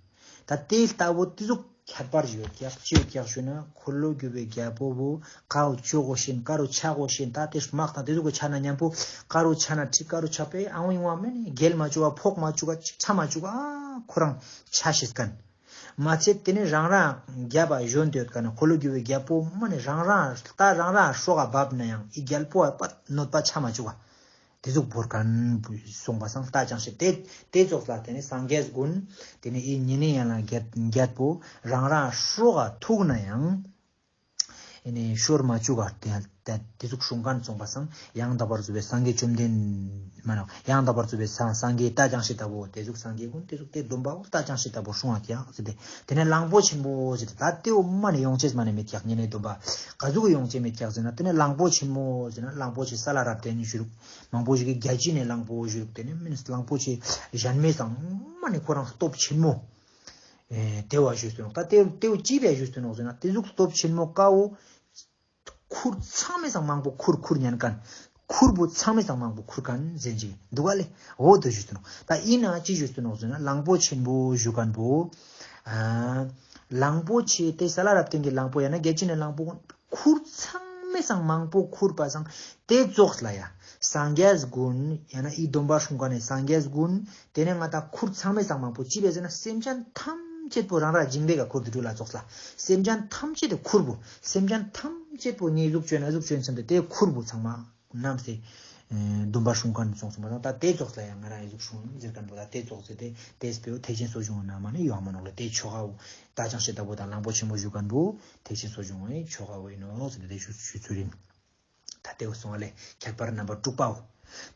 ད་ཏེ་ལྟ་བུ་ཏེ་ཟུག་ཁྱད་པར་ཞིག་ཡོད་ཀྱག་ཅི་ཡོད་ཀྱག་ཞུ་ན་འཁོར་ལོ་སྒྱུར་བའི་རྒྱལ་པོ་བོ་ཀ་བོ་ཅོ་གོ་ཤེས་ཀ་རུ་ཆ་གོ་ཤེས་ད་ཏེ་དམག་དང་ཏེ་ཟུག་གི་ཆ་ན་ཉམ་པོ་ཀ་རུ་ཆ་ན་ཁྲི་ཀ་རུ་ཆ་པེ་ཨང་ཡིན་བ་མེ་ནི་རྒྱལ་མ་བཅུག་ག་ཕོག་མ་བཅུག་ག་ཅིག་ཆ་མ་བཅུག་ག་ཁོ་རང་ཆ་ཤེས་ཁན། མ་ཚད་ཏེ་ནེ་རང་རང་རྒྱབ་པ་གཞོན་ཏེ་ཡོད་ཁན་ནི་འཁོར་ལོ་སྒྱུར་བའི་རྒྱལ་པོ་མ་ནེ་རང་རང་རྟ་རང་རང་སྲོག་ག་བབ་ན་ཡང་ཨི་རྒྱལ་པོ་བ་པ་གནོད་པ་ཆ་མ་བཅུག་ག། ཏེ་ཟུག་བོར་ཁན་སོང་པ་སང་རྟ་ཅང་ཤེས་ཏེ་ཏེ་ཙོགས་ལ་ཏེ་ནེ་སངས་རྒྱས་ཀུན་ཏེ་ནེ་ཨི་ཉེ་གནས་ཡན་ལག་བརྒྱད་བརྒྱད་པོ་རང་རང་སྲོག་ག་ཐུག་ན་ཡང་ཨེ་ནི་ཤོར་མ་བཅུག་ག་ཏེ་ཏེ་ཏེ་ཟུག་སྲུང་ཁན་སོང་པ་སང་ཡང་དག་པར་རྫོགས་པའི་སངས་རྒྱས་བཅོམ་ལྡན་མ་ནོག་ཡང་དག་པར་རྫོགས་པའི་སངས་སངས་རྒྱས་རྟ་ཅང་ཤེས་ལྟ་བུ་ཏེ་ཟུག་སངས་རྒྱས་ཀུན་ཏེ་ཟུག་ཏེ་སྡོམ་པ་བོ་རྟ་ཅང་ཤེས་ལྟ་བུ་སྲུང་བ་ཀྱག་ཟེར་ཏེ་ཏེ་ནེ་གླང་པོ་ཆེན་པོ་ཟེར་ཏེ་ད་ཏེ་བོ་མ་ནེ་ཡོང་ཅེས་མ་ནེ་མེད་ཀྱག་ཉེ་གནས་སྡོམ་པ་ཀ་ཟུག་གི་ཡོང་ཅེས་མེད་ཀྱག་ཟེར་ན་ཏེ་ནེ་གླང་པོ་ཆེན་པོ་ཟེར་ན་གླང་པོ་ཆེ་ས་ལ་རབ་བརྟན་ཞུ་རུག་མང་པོ་ཞིག་གི་རྒྱལ་སྤྱི་ནེ་གླང་པོ་ཞུ་རུག་ཏེ་ནེ་མིན་གླང་པོ་ཆེ་གཞན་མེད་སང་མ་ནེ་ཁོ་རང་སྟོབས་ཆེན་མོ། ཨེ་ཏེ་བོ་ཞུས་ཏེ་ནོག་ད་ཏེ་ཏེ་བོ་ཅི་བས་ཞུས་ཏེ་ནོག་ཟེར་ན་ཏེ་ཟུག་སྟོབས་ཆེན་མོ་ཀ་བོ་ཁུར་ཚང་མའི་སང་མང་པོ་ཁུར་ཁུར་ཉན་ཁན། ཁུར་བོ་ཚང་མའི་སང་མང་པོ་ཁུར་ཁན་ཟེར་ཅིག་འདུག་ག་ལེ། འོ་ཏེ་ཞུས་ཏེ་ནོག་ད་ཨིན་ན་ཅི་ཞུས་ཏེ་ནོག་ཟེར་ན་གླང་པོ་ཆེན་པོ་ཞུ་ཁན་བོ། ཨ་གླང་པོ་ཆེ་ཏེ་ས་ལ་རབ་བརྟན་གྱི་གླང་པོ་ཡང་ན་རྒྱལ་སྤྱི་ནེ་གླང་པོ་ཁུར་ཚང་མའི་སང་མང་པོ་ཁུར་པ་སང་ཏེ་ཙོགས་ལ་ཡ། སངས་རྒྱས་ཀུན་ཡང་ན་ཨི་སྡོམ་པ་སྲུང་ཁན་ནི་སངས་རྒྱས་ཀུན་ཏེ་ནེ་ང་དང་ཁུར་ཚང་མའི་སང་མང་པོ་ཅི་བས་ཟེར་ན་སེམས་ཅན་ཐམས་ཅད་པོ་རང་རང་སྦྱིན་པའི་ཀ་ཁུར་དུ་འགྲུལ་ལ་ཙོགས་ལ་སེམས་ཅན་ཐམས་ཅད་དེ་ཁུར་བོ་སེམས་ཅན་ཐམས་ཅད་པོ་ངའི་ཟུག་ཅོས་ན་ཟུག་ཅོས་ན་སེམས་ཏེ་ཏེ་ཁུར་བོ་ཚང་མ་རྣམས་ཏེ་ ཨེ་སྡོམ་པ་སྲུང་མཁན་སོང་སོང་པ་དང་ད་དེ་ཙོགས་ལ་ཡང་ང་རང་ཨི་ཟུག་སྲུང་ཟེར་མཁན་པོ་ད་དེ་ཙོགས་ཟེར་ཏེ་དེ་སྤེའོ་ཐེག་ཆེན་གསོ་སྦྱོང་ནང་མ་ནི་ཡོང་མ་ནོག་ལེ། དེ་ཆོ་གའོ་ད་ཅང་ཤེས་ལྟ་བུ་དང་གླང་པོ་ཆེན་པོ་བཞུགས་མཁན་པོ་ཐེག་ཆེན་གསོ་སྦྱོང་ཨེ་ཆོ་གའོ་ཨིན་ནོག་ཟེར་ཏེ་དེ་ཞུ་ཞུ་ཚུལ་ཨིན། ད་དེའོ་སོང་བ་ལེ། ཁྱད་པར་རྣམ་པ་དྲུག་པའོ།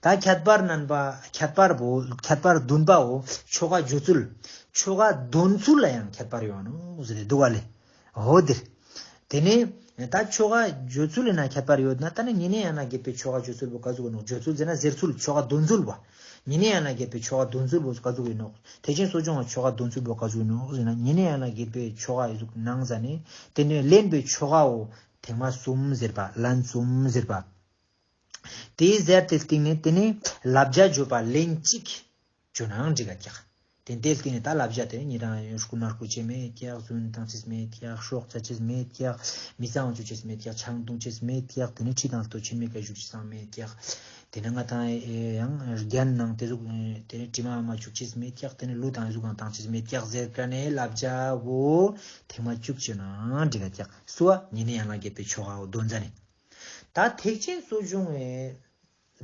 ད་ཁྱད་པར་རྣམ་པ་ཁྱད་པར་བོ་ཁྱད་པར་བདུན་པའོ་ཆོ་ག་སྦྱོར་ཚུལ། ཆོ་ག་འདོན་ཚུལ་ལ་ཡང་ཁྱད་པར་ཡོང་ནོག་ཟེར་ཏེ་འདུག་བ་ལེ། འོ་དེ་རེད། དེ་ནས་ད་ཆོ་ག་སྦྱོར་ཚུལ་ལ་ན་ཁྱད་པར་ཡོད་ན་ད་ནི་ཉེ་གནས་ཡན་ལག་བརྒྱད་པའི་ཆོ་ག་སྦྱོར་ཚུལ་བོ་ག་ཟུག་ཡིན་ནོག་སྦྱོར་ཚུལ་ཟེར་ན་ཟེར་ཚུལ་ཆོ་ག་འདོན་ཚུལ་བོ། ཉེ་གནས་ཡན་ལག་བརྒྱད་པའི་ཆོ་ག་འདོན་ཚུལ་བོ་ག་ཟུག་ཡིན་ནོག་ཐེག་ཆེན་གསོ་སྦྱོང་བ་ཆོ་ག་འདོན་ཚུལ་བོ་ག་ཟུག་ཡིན་ནོག་ཟེར་ན་ཉེ་གནས་ཡན་ལག་བརྒྱད་པའི་ཆོ་ག་ཨི་ཟུག་ནང་ཟ་ནས་དེ་ནས་ལེན་པའི་ཆོ་གའོ་ཐེངས་མ་གསུམ་ཟེར་བ་ལན་གསུམ་ཟེར་བ། དེའི་ཟེར་དེ་སྟེང་ནས་དེ་ནས་བསླབ་བྱ་བརྗོད་པ་ལན་གཅིག་བརྗོད་ནའང་འགྲིག་ག་ཀྱག་དེ་དེ་སྟེང་ནས་ད་བསླབ་བྱ་དེ་ཉེ་རང་ཡོད་རྐུ་ན་རྐུ་ཅེས་མེད་ཀྱག་རྫུན་བཏང་ཅེས་མེད་ཀྱག་སྲོག་བཅད་ཅེས་མེད་ཀྱག་མི་གཙང་བ་བཅོ་ཅེས་མེད་ཀྱག་ཆང་འཐུང་ཅེས་མེད་ཀྱག་དེ་ནས་ཁྲི་དང་ལྟོ་ཆེན་མེད་ཀ་བཞུགས་ཅེས་སང་མེད་ཀྱག་དེ་ནས་ང་དང་ཡང་རྒྱན་ནང་དེ་ཟུག་དེ་ནས་དྲི་མ་མ་བཅུག་ཅེས་མེད་ཀྱག་དེ་ནས་ལུས་དང་ཟུག་གང་བཏང་ཅེས་མེད་ཀྱག་ཟེར་ཀ་ནས་བསླབ་བྱ་བོ་ཐེངས་མ་བཅུ་བཅོ་ནའང་འགྲིག་ག་ཀྱག་སོ་བ་ཉེ་གནས་ཡན་ལག་བརྒྱད་པའི་ཆོ་གའོ་འདོན་ཟ་ནས། ད་ཐེག་ཆེན་གསོ་སྦྱོང་བའི་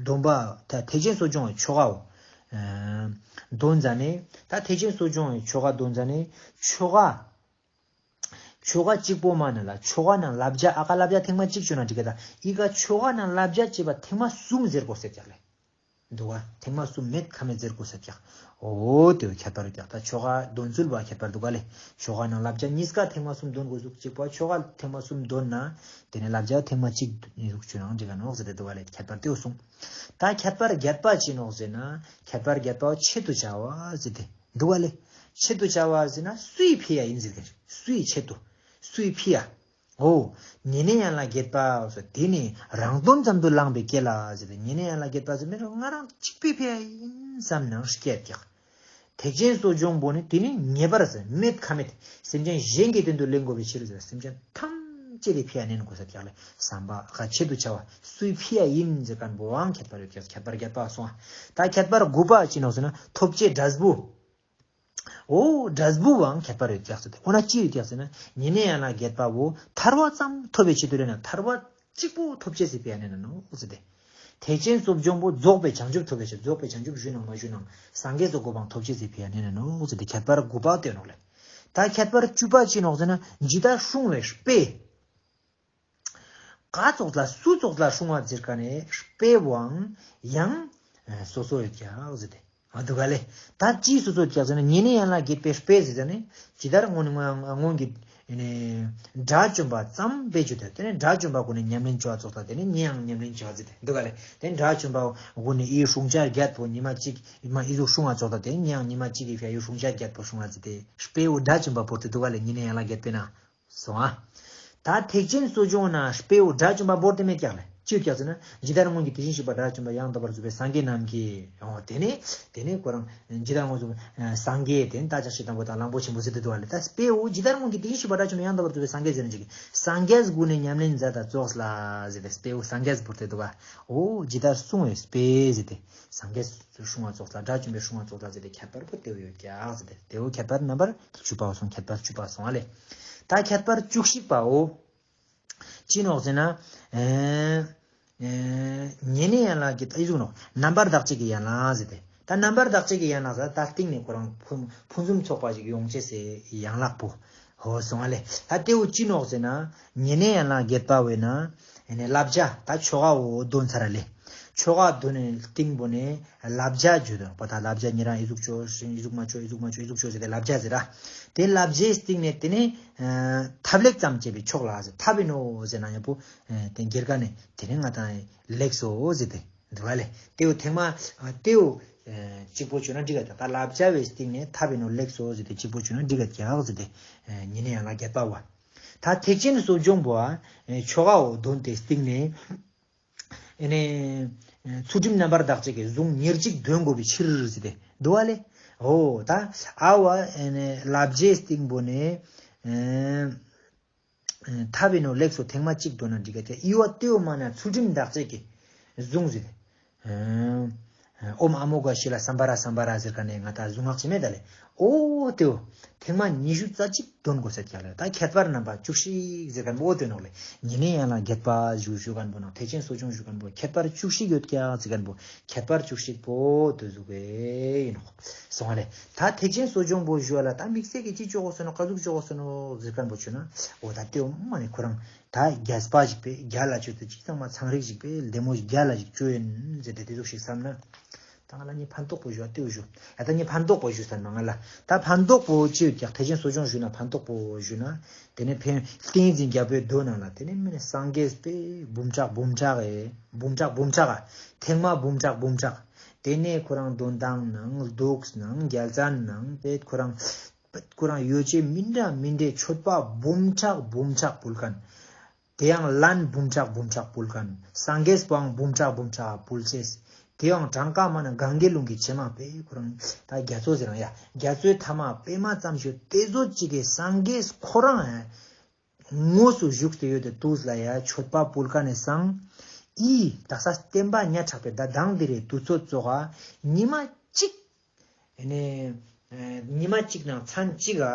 སྡོམ་པ་ད་ཐེག་ཆེན་གསོ་སྦྱོང་བའི་ཆོ་གའོ་ཨ་འདོན་ཟ་ནས་ད་ཐེག་ཆེན་གསོ་སྦྱོང་བའི་ཆོ་ག་འདོན་ཟ་ནས་ཆོ་ག་ཆོ་ག་གཅིག་པོ་མ་ན་ལ་ཆོ་ག་ནང་བསླབ་བྱ་ཨ་ཀ་བསླབ་བྱ་ཐེངས་མ་གཅིག་བཅོ་ན་འགྲིག་ག་ད་ཨི་ཀ་ཆོ་ག་ནང་བསླབ་བྱ་བྱེད་པ་ཐེངས་མ་གསུམ་ཟེར་དགོས་ཟེར་ཀྱག་ལེ། འདུག་ག་ཐེངས་མ་གསུམ་མེད་ཁ་མེད་ཟེར་དགོས་ཟེར་ཀྱག་འོ་དེ་བོ་ཁྱད་པར་ཀྱག་ད་ཆོ་ག་འདོན་ཚུལ་བ་ཁྱད་པར་འདུག་ག་ལེ། ཆོ་ག་ནང་བསླབ་བྱ་གཉིས་ཀ་ཐེངས་མ་གསུམ་འདོན་དགོས་ཟུག་གཅིག་པ་ཆོ་ག་ཐེངས་མ་གསུམ་འདོན་ན་དེ་ནས་བསླབ་བྱ་ཐེངས་མ་གཅིག་ཟུག་བཅོ་ནའང་འགྲིག་ག་ནོག་ཟེར་ཏེ་འདུག་ག་ལེ། ཁྱད་པར་དེ་བོ་གསུངས། ད་ཁྱད་པར་བརྒྱད་པ་ཅི་ནོག་ཟེར་ན་ཁྱད་པར་བརྒྱད་པ་ཆེད་དུ་བྱ་བ་ཟེར་ཏེ་འདུག་ག་ལེ། ཆེད་དུ་བྱ་བ་ཟེར་ན་སུའི་ཕི་ཡ་ཡིན་ཟེར་ཏེ་སུའི་ཆེད་དུ་སུའི་ཕི་ཡ། འོ། ཉེ་གནས་ཡན་ལག་བརྒྱད་པ་སོ་དེ་ནི་རང་དོན་ཙམ་དུ་བླངས་པའི་སྐད་ལ་ཟེར་ཏེ་ཉེ་གནས་ཡན་ལག་བརྒྱད་པ་ཟེར་མི་རང་ང་རང་གཅིག་པའི་ཕི་ཡ་ཡིན་བསམ་ནས་སྐད་ཀྱག་ཐེག་ཆེན་གསོ་སྦྱོང་པོ་ནི་དེ་ནི་ངེས་པར་ཟེར་མེད་ཁ་མེད་སེམས་ཅན་གཞན་གྱི་དོན་དུ་ལེན་དགོས་པའི་ཕྱིར་ཟེར་སེམས་ཅན་ཐམས་ཅད་ལ་ཕི་ཡ་ནན་དགོས་ས་ཀྱག་ལེ། བསམ་པ་ག་ཆེད་དུ་བྱ་བ་སུའི་ཕི་ཡ་ཡིན་ཟེར་མཁན་པོའང་ཁྱད་པར་ཡོད་ཀྱག་ཁྱད་པར་བརྒྱད་པ་སོང་ཨ། ད་ཁྱད་པར་དགུ་པ་ཅི་ནོག་ཟེར་ན་ཐོབ་བྱའི་འབྲས་བུ། འོ་འབྲས་བུའང་ཁྱད་པར་ཡོད་ཀྱག་ཟེར་ཏེ། འོ་ན་ཅི་ཡོད་ཀྱག་ཟེར་ན། ཉེ་གནས་ཡན་ལག་བརྒྱད་པ་བོ་ཐར་པ་ཙམ་ཐོབ་པའི་ཆེད་དུ་ལེན་ན་ཐར་པ་གཅིག་པོ་ཐོབ་ཅེས་སི་ཕི་ཡ་ནན་ནོག་ཟེར་ཏེ། ཐེག་ཆེན་གསོ་སྦྱོང་པོ་རྫོགས་པའི་བྱང་ཆུབ་ཐོབ་པའི་ཆེད་རྫོགས་པའི་བྱང་ཆུབ་ཞུས་ནང་མ་ཞུས་ནང་སངས་རྒྱས་སི་གོ་འཕང་ཐོབ་ཅེས་སི་ཕི་ཡ་ནན་ནོག་ཟེར་ཏེ་ཁྱད་པར་དགུ་པ་དེ་ནོག་ལེ། ད་ཁྱད་པར་བཅུ་པ་ཅི་ནོག་ཟེར་ན་ཇི་ལྟར་སྲུང་བའི་དཔེ། ག་ཙོགས་ལ་སུ་ཙོགས་ལ་སྲུང་བ་ཟེར་ཀ་ནས་དཔེ་བོའང་ཡང་སོ་སོ་ཡོད་ཀྱག་ཟེར་ཏེ། ཨ་འདུག་ག་ལེ། ད་ཅི་སོ་སོ་ཡོད་ཀྱག་ཟེར་ན་ཉེ་གནས་ཡན་ལག་བརྒྱད་པའི་དཔེ་ཟེར་ཟེར་ནས་ཇི་ལྟར་སྔོན་ནས་སྔོན་གྱི་དགྲ་བཅོམ་པ་ཙམ་དཔེ་བརྗོད་དེ་དེ་ནས་དགྲ་བཅོམ་པ་ཀུན་ནས་ཉམས་ལེན་བྱ་བ་ཙོགས་ལ་དེ་ནས་ཉེ་ཡང་ཉམས་ལེན་བྱ་བ་ཟེར་ཏེ་འདུག་ག་ལེ། དེ་ནས་དགྲ་བཅོམ་པ་ཀུན་ནས་ཨི་སྲུང་བྱ་བརྒྱད་པོ་ཉི་མ་གཅིག་མ་ཨི་ཟུག་སྲུང་བ་ཙོགས་ལ་དེ་ནས་ཉེ་ཡང་ཉི་མ་གཅིག་གི་ཕི་ཡ་ཨི་སྲུང་བྱ་བརྒྱད་པོ་སྲུང་བ་ཟེར་ཏེ་དཔེ་བོ་དགྲ་བཅོམ་པ་བོར་ཏེ་འདུག་ག་ལེ། ཉེ་གནས་ཡན་ལག་བརྒྱད་པའི་ནང་། སོང་ཨ། ད་ཐེག་ཆེན་གསོ་སྦྱོང་ན་དཔེའོ་དགྲ་བཅོམ་པ་བོར་ཏེ་མེད་ཀྱག་ལེ། ཅི་ཡོད་ཀྱག་ཟེར་ན། ཇི་ལྟར་སྔོན་གྱི་དེ་བཞིན་གཤེགས་པ་དགྲ་བཅོམ་པ་ཡང་དག་པར་རྫོགས་པའི་སངས་རྒྱས་རྣམས་ཀྱིས། འོ་དེ་ནས་དེ་ནས་ཁོ་རང་ཇི་ལྟར་སྔོན་གྱི་སངས་རྒྱས་དེ་ནི་རྟ་ཅག་ཤི་དང་པོ་དང་གླང་པོ་ཆེན་པོ་ཟེར་ཏེ་འདུག་ག་ལེ། ད་དཔེའོ་ཇི་ལྟར་སྔོན་གྱི་དེ་བཞིན་གཤེགས་པ་དགྲ་བཅོམ་པ་ཡང་དག་པར་རྫོགས་པའི་སངས་རྒྱས་ཟེར་ནས་ཅིག་སངས་རྒྱས་ཀུན་ནས་ཉམས་ལེན་མཛད་དང་ཙོགས་ལ་ཟེར་ཏེ་དཔེའོ་སངས་རྒྱས་བོར་ཏེ་འདུག་ག་འོ་ཇི་ལྟར་སྲུང་བའི་དཔེ་ཟེར་ཏེ། སངས་རྒྱས་སྲུང་བ་ཙོགས་ལ་དགྲ་བཅོམ་པའི་སྲུང་བ་ཙོགས་ལ་ཟེར་ཏེ་ཁྱད་པར་པོ་དེའོ་ཡོད་ཀྱག་ཟེར་ཏེ། དེའོ་ཁྱད་པར་རྣམ་པར་བཅུ་པའོ་སོང་། ཁྱད་པར་བཅུ་པ་སོང་ཨ་ལེ། ད་ཁྱད་པར་བཅུ་གཅིག་པའོ། ཅི་ནོག་ཟེར་ན། ཨེ་ཨེ་ཉེ་གནས་ཡན་ལག་གི་ད་ཨི་ཟུག་ནོག་རྣམ་པར་དག་བྱེད་ཀྱི་ཡན་ལག་ཟེར་ཏེ། ད་རྣམ་པར་དག་བྱེད་ཀྱི་ཡན་ལག་ཟེར་ད་སྟིང་ནས་ཁོ་རང་ཕུན་ཕུན་སུམ་ཚོགས་པ་ཞིག་ཡོང་ཅེས་སི་ཡན་ལག་པོ། ཧོ་སོང་ཨ་ལེ། ད་དེའོ་ཅི་ནོག་ཟེར་ན། ཉེ་གནས་ཡན་ལག་བརྒྱད་པ་བོའི་ནང་། ཨེ་ནས་བསླབ་བྱ་ད་ཆོ་གའོ་འདོན་ཚར་ལེ། ཆོ་ག་འདོན་ནས་སྟིང་པོ་ནས་བསླབ་བྱ་བརྗོད་དོ། པ་ད་བསླབ་བྱ་ཉེ་རང་ཨི་ཟུག་བཅོ་ཨི་ཟུག་མ་བཅོ་ཨི་ཟུག་མ་བཅོ་ཨི་ཟུག་བཅོ་ཟེར་ཏེ་བསླབ་བྱ་ཟེར་ར། དེ་བསླབ་བྱའི་སྟིང་ནས་དེ་ནས་ཨ་ཐབས་ལེགས་ཙམ་བྱེད་པའི་ཕྱོགས་ལ་ཟེར་ཐབས་ཡིན་ནོ་ཟེར་ན་ཡང་པོ་དེ་སྒེར་ག་ནས་དེ་ནས་ང་དང་ལེགས་སོ་ཟེར་ཏེ་འདུག་ག་ལེ། དེའོ་ཐེངས་མ་དེའོ་གཅིག་པོ་བཅོ་ན་འགྲིག་ག་ད་བསླབ་བྱ་བའི་སྟིང་ནས་ཐབས་ཡིན་ནོ་ལེགས་སོ་ཟེར་ཏེ་གཅིག་པོ་བཅོ་ན་འགྲིག་ག་ཀྱག་ཟེར་ཏེ་ཉེ་གནས་ཡན་ལག་བརྒྱད་པ་བ། ད་ཐེག་ཆེན་གསོ་སྦྱོང་པོ་ཨ་ཆོ་གའོ་འདོན་ཏེ་སྟིང་ནས། ཨེ་ནས་ཚུལ་ཁྲིམས་རྣམ་པར་དག་བྱེད་ཀྱི་གཟུངས་ཉེར་གཅིག་འདོན་དགོས་པའི་ཕྱིར་ཟེར་ཏེ་འདུག་ག་ལེ། འོ་ད་ཨ་བ་ཨེ་ནས་བསླབ་བྱའི་སྟིང་པོ་ནས་ཨེ་ཐབས་ཡིན་ནོ་ལེགས་སོ་ཐེངས་མ་གཅིག་འདོན་ན་འགྲིག་ག་ཏེ་ཨི་བ་ཏེའོ་མ་ན་ཚུལ་ཁྲིམས་དག་བྱེད་ཀྱི་གཟུངས་ཟེར་ཏེ། ཨོཾ་ཨ་མོ་ག་ཤི་ལ་སམྦྷ་ར་སམྦྷ་ར་ཟེར་ཀ་ནས་ང་ད་གཟུངས་སྔགས་ཅི་མེད་ད་ལེ། འོ་ཏེའོ། ཐེངས་མ་ཉི་ཤུ་རྩ་གཅིག་འདོན་དགོས་ས་ཀྱག་ལེ། ད་ཁྱད་པར་རྣམ་པ་བཅུ་གཅིག་ཟེར་མཁན་པོ་འོ་དེ་ནོག་ལེ། ཉེ་གནས་ཡན་ལག་བརྒྱད་པ་ཞུ་ཞུ་མཁན་པོ་ནང་ཐེག་ཆེན་གསོ་སྦྱོང་ཞུ་མཁན་པོ་ཁྱད་པར་བཅུ་གཅིག་ཡོད་ཀྱག་ཟེར་མཁན་པོ་ཁྱད་པར་བཅུ་གཅིག་པོ་དེ་ཟུག་གི་ཡིན་ནོག་སོང་བ་ལེ། ད་ཐེག་ཆེན་གསོ་སྦྱོང་པོ་ཞུ་བ་ལ་ད་དམིགས་བསལ་གྱི་ཅི་ཅོ་དགོས་སོ་ནོག་ག་ཟུག་ཅོ་དགོས་སོ་ནོག་ཟེར་མཁན་པོ་ཆུ་ན་འོ་ད་དེའོ་མ་ནི་ཁོ་རང་ད་རྒྱས་པ་ཞིག་པས་རྒྱལ་ལ་ཅོས་ཏེ་ཅིག་ཚང་མ་ཚང་རིག་ཞིག་པས་ལྡེ་མོ་ཞིག་རྒྱལ་ལ་ཞིག་ཅོ་ཡིན་ཟེར་ཏེ་དེ་ཟུག་ཞིག་བསམ་ན། ད་ང་ལ་ནི་ཕན་ཐོགས་པོ་ཞུ་བ་ཏེའུ་ཞུ། ཡ་ད་ནི་ཕན་ཐོགས་པོ་ཞུ་ས་ན་ང་ལ། ད་ཕན་ཐོགས་པོ་ཅི་ཡོད་ཀྱག་ཐེག་ཆེན་གསོ་སྦྱོང་ཞུ་ན་ཕན་ཐོགས་པོ་ཞུ་ན། དེ་ནས་ཕན་ཏིང་འཛིན་རྒྱལ་པོའི་མདོ་ནང་ལ་དེ་ནས་མི་ནི་སངས་རྒྱས་པའི་འབུམ་ཕྲག་འབུམ་ཕྲག་ཨེ། འབུམ་ཕྲག་འབུམ་ཕྲག་ཨ། ཐེངས་མ་འབུམ་ཕྲག་འབུམ་ཕྲག་དེ་ནས་ཁོ་རང་དོན་དང་ནང་ལྡོག་ནང་རྒྱལ་མཚན་ནང་དེ་ཁོ་རང་ཁོ་རང་ཡོ་བྱད་མི་འདྲ་མི་འདྲའི་མཆོད་པ་འབུམ་ཕྲག་འབུམ་ཕྲག་ཕུལ་མཁན། དེ་ཡང་ལན་འབུམ་ཕྲག་འབུམ་ཕྲག་ཕུལ་མཁན། སངས་རྒྱས་པོའང་འབུམ་ཕྲག་འབུམ་ཕྲག་ཕུལ་ཅེས། དེ་ཡང་གྲངས་ཀ་མ་ན་གངྒཱའི་ཀླུང་གི་བྱེ་མ་པས་ཁོ་རང་ད་རྒྱ་མཚོ་ཟེར་རང་ཡ། རྒྱ་མཚོའི་མཐའ་མ་པད་མ་ཙམ་ཞིག་དེ་ཟོ་ཅིག་གི་སངས་རྒྱས་ཁོ་རང་ཡ། དངོས་སུ་བཞུགས་ཏེ་ཡོད་དེ་དུས་ལ་ཡ་མཆོད་པ་ཕུལ་མཁན་ནི་སང་། ཨི་དག་ས་བསྟན་པ་ཉག་ཕྲ་བའི་ད་དང་དེ་རེ་དུས་ཚོད་ཙོགས་ཨ། ཉི་མ་གཅིག་ཨེ་ནས་ཉི་མ་གཅིག་ནང་མཚན་གཅིག་ག་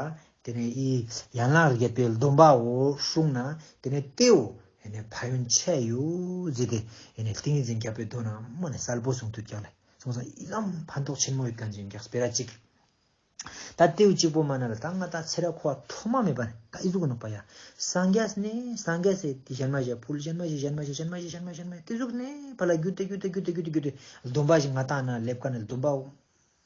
དེ་ནས་ཨི་ཡན་ལག་བརྒྱད་པའི་སྡོམ་པའོ་སྲུང་ན་དེ་ནས་དེའོ་ཨེ་ནས་ཕན་ཡོན་ཆེ་ཡོད་ཟེར་ཏེ་ཨེ་ནས་ཏིང་ངེ་འཛིན་རྒྱལ་པོའི་མདོ་ནང་མ་ནས་གསལ་པོ་གསུངས་ཏེ་ཀྱག་ལེ། སོང་ཙང་ཨི་ལམ་ཕན་ཐོགས་ཆེན་མོ་ཡོད་མཁན་ཅིག་ཀྱག་སྤེ་ར་གཅིག་ད་དེའུ་གཅིག་པོ་མ་ན་ལ་ད་ང་ད་ཚེ་རབས་འཁོར་བ་ཐོག་མ་མེད་པ་ནས་ད་ཨི་ཟུག་ནོག་པ་ཡ། སངས་རྒྱས་ནས་སངས་རྒྱས་སེ་དེ་གཞན་མ་ཞིག་ཕུལ་གཞན་མ་ཞིག་གཞན་མ་ཞིག་གཞན་མ་ཞིག་གཞན་མ་ཞིག་གཞན་མ་ཞིག་གཞན་མ་ཞིག་དེ་ཟུག་ནས་ཕ་ལ་རྒྱུད་དེ་རྒྱུད་དེ་རྒྱུད་དེ་རྒྱུད་དེ་རྒྱུད་དེ་སྡོམ་པ་ཞིག་ང་ཏང་ན་ལེབ་ཀ་ནས་སྡོམ་པ་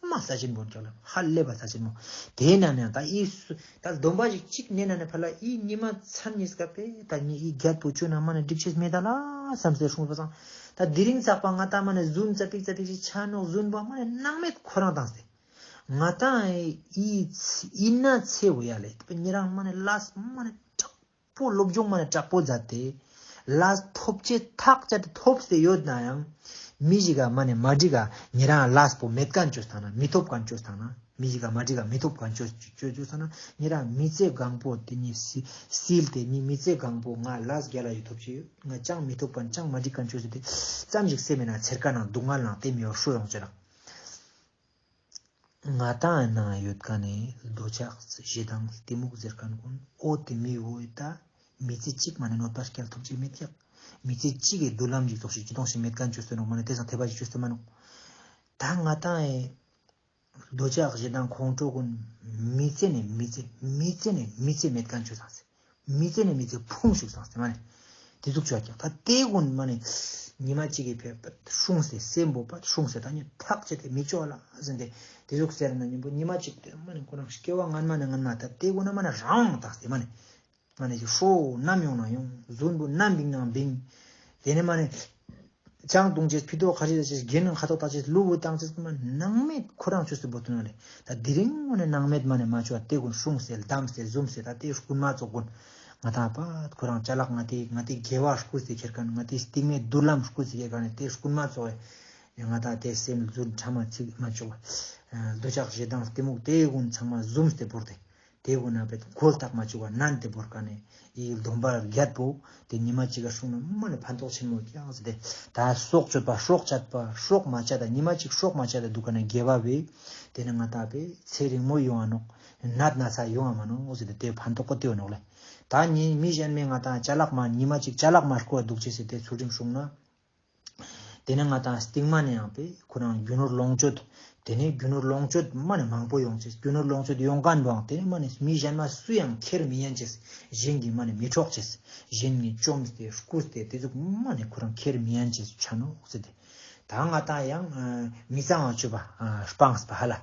མ་ས་ཆེན་པོ་འཇོག་ལ་ཧ་ལས་པ་ས་ཆེན་མོ། དེ་ན་ནས་ད་ཨི་སུ་ད་སྡོམ་པ་ཞིག་གཅིག་ནས་ན་ནས་ཕ་ལ་ཨི་ཉི་མ་མཚན་ཉིས་ཀ་པས་ད་ཉི་ཨི་རྒྱལ་པོ་ཆོས་ན་མ་ནས་སྒྲིག་ཆེས་མེད་ད་ལ་བསམ་སེ་སྲུང་བ་སང་། ད་དེ་རིང་ཚག་པ་ང་ཏང་མ་ནས་རྫུན་ཙ་པིག་ཙ་པིག་ཞིག་ཆ་ནོག་རྫུན་པ་མ་ནས་སྣང་མེད་ཁོ་རང་བཏང་སྟེ། ང་ཏང་ཨི་ཨི་ན་ཚེ་བོ་ཡ་ལེ་ཉེ་རང་མ་ནས་ལས་མ་ནས་དྲག་པོ་སློབ་སྦྱོང་མ་ནས་དྲག་པོ་མཛད་དེ། ལས་ཐོབ་ཅེས་ཐག་བཅད་དེ་ཐོབ་སྟེ་ཡོད་ན་ཡང་། མི་ཞིག་ག་མ་ནས་མ་འགྲིག་ག་ཉེ་རང་ལས་པོ་མེད་མཁན་བཅོས་བཏང་ན་མི་ཐོབ་མཁན་བཅོས་བཏང་ན། མི་ཞིག་ག་མ་འགྲིག་ག་མི་ཐོབ་མཁན་བཅོས་བཅོས་བཅོས་བཏང་ན་ཉེ་རང་མི་ཚེ་གང་པོ་དེ་ཉིད་སི་སིལ་ཏེ་ཉིད་མི་ཚེ་གང་པོ་ང་ལས་རྒྱལ་ལ་ཡོད་ཐོབ་ཅེས་ཡོད་ང་ཅང་མི་ཐོབ་མཁན་ཅང་མ་འགྲིག་མཁན་བཅོས་ཏེ་ཙམ་ཞིག་སེམས་མེད་ན་ཚེར་ཀ་ནང་སྡུག་བསྔལ་ནང་དེ་མི་ཡོད་ཧྲུ་ཡོང་ཅེས་རང་། ང་ཏང་ནང་ཡོད་མཁན་ནི་འདོད་ཆགས་ཞེ་སྡང་གཏི་མུག་ཟེར་མཁན་ཀུན་འོ་དེ་མི་འོ་ད་མི་ཚེ་གཅིག་མ་ནས་གནོད་པ་སྐྱེལ་ཐོབ་ཅིག་མེད་ཀྱག་མི་ཚེ་གཅིག་གི་མདུན་ལམ་ཞིག་ཙོགས་ཤིག་ཅི་གཏོང་ཞིག་མེད་མཁན་བཅོས་ཏེ་ནོག་མ་ནས་དེ་སང་ཐེ་བ་ཞིག་བཅོས་ཏེ་མ་ནོག་ད་ང་ཏང་ཨེ་འདོད་ཆགས་ཞེ་སྡང་ཁོང་ཁྲོ་ཀུན་མི་ཚེ་ནས་མི་ཚེ་མི་ཚེ་ནས་མི་ཚེ་མེད་མཁན་བཅོས་སང་སེ། མི་ཚེ་ནས་མི་ཚེ་ཕུང་ཞུགས་སང་སྟེ་མ་ནས། དེ་ཟུག་བཅོས་ཀྱག་ད་དེ་ཀུན་མ་ནས་ཉི་མ་གཅིག་གི་ཕེབས་པ་སྲུང་སྟེ་སེམས་པོ་པ་སྲུང་སྟེ་ད་ཉི་ཐག་བཅད་དེ་མི་བཅོ་ལ་ཟེར་ཏེ་དེ་ཟུག་ཟེར་ན་ཉིན་པོ་ཉི་མ་གཅིག་དེ་མ་ནས་ཁོ་རང་སྐྱེ་བ་སྔན་མ་ནས་སྔན་མ་ད་དེ་ཀུན་ན་མ་ནས་རང་དང་སྟེ་མ་ནས། མ་ནས་ཤོ་ནམ་ཡོང་ན་ཡོང་རྫུན་པོ་ནམ་བིང་ན་བིང་། དེ་ནས་མ་ནས། ཆང་བཏུང་ཅེས་ཕི་ཏོག་ཁ་ཅེས་ཅེས་རྒྱན་ནང་ཁ་ཐོག་བཏགས་ཅེས་ལུ་བུ་བཏང་ཅེས་ཀུན་མ་སྣང་མེད་ཁོ་རང་ཆོས་སུ་བོ་དུ་ན་ལེ། ད་དེ་རིང་ངོ་ནས་སྣང་མེད་མ་ནས་མ་བཅོ་བ་དེ་ཀུན་སྲུང་སེ་བསྡམས་སེ་བཟུམས་སེ་ད་དེ་རྐུན་མ་ཙོགས་ཀུན། ང་ཏང་པ་ཁོ་རང་ཅ་ལག་ང་དེ་ང་དེ་དགེ་བ་རྐུས་ཏེ་ཁྱེར་མཁན་ང་དེ་སྟིང་མའི་མདུན་ལམ་རྐུས་ཏེ་ཁྱེར་མཁན་དེ་རྐུན་མ་ཙོགས་ཨེ། ང་ཏང་དེ་སེམས་རྫུན་ཕྲ་མ་ཚིག་མ་བཅོ་བ། འདོད་ཆགས་ཞེ་སྡང་གཏི་མུག་དེ་ཀུན་ཚང་མ་བཟུམས་ཏེ་བོར་ཏེ། དེ་ཀུན་ན་པེ་མགོ་ཐག་མ་བཅུག་པ་ནན་ཏེ་བོར་ཀ་ནས་ཨི་སྡོམ་པ་བརྒྱད་པོ་དེ་ཉི་མ་གཅིག་ག་སྲུང་ན་མ་ནི་ཕན་ཐོགས་ཆེན་མོ་ཀྱག་ཟེར་ཏེ། ད་སྲོག་གཅོད་པ་སྲོག་བཅད་པ་སྲོག་མ་བཅད་ད་ཉི་མ་གཅིག་སྲོག་མ་བཅད་ད་འདུག་ཀ་ནས་དགེ་བ་བས། དེ་ནི་ང་ཏང་པེ་ཚེ་རིང་མོ་ཡོང་ང་ནོག་ནད་ན་ཚ་ཡོང་ང་མ་ནོག་ཟེར་ཏེ་དེ་ཕན་ཐོགས་པོ་དེ་ཡོང་ནོག་ལེ། ད་ཉི་མི་གཞན་མའི་ང་ཏང་ཅ་ལག་མ་ཉི་མ་གཅིག་ཅ་ལག་མ་རྐོ་བ་འདུག་ཅེས་ཟེར་ཏེ་ཚུལ་ཁྲིམས་སྲུང་ན། དེ་ནས་ང་ཏང་སྟིང་མ་ནས་ཡང་པེ་ཁོ་རང་རྒྱུ་ནོར་ལོངས་སྤྱོད། དེ་ནས་རྒྱུ་ནོར་ལོངས་སྤྱོད་མ་ནས་མང་པོ་ཡོང་ཅེས། རྒྱུ་ནོར་ལོངས་སྤྱོད་ཡོང་མཁན་པོའང་དེ་ནས་མ་ནས་མི་གཞན་མ་སུ་ཡང་ཁྱེར་མི་ཉན་ཅེས། གཞན་གྱིས་མ་ནས་མི་འཕྲོག་ཅེས། གཞན་གྱིས་བཅོམ་སྟེ་རྐུས་ཏེ་དེ་ཟུག་མ་ནས་ཁོ་རང་ཁྱེར་མི་ཉན་ཅེས་ཆ་ནོག་ཟེར་ཏེ། ད་ང་ཏང་ཡང་མི་གཙང་བ་སྤྱོད་པ་སྤངས་པ་ཧ་ལ།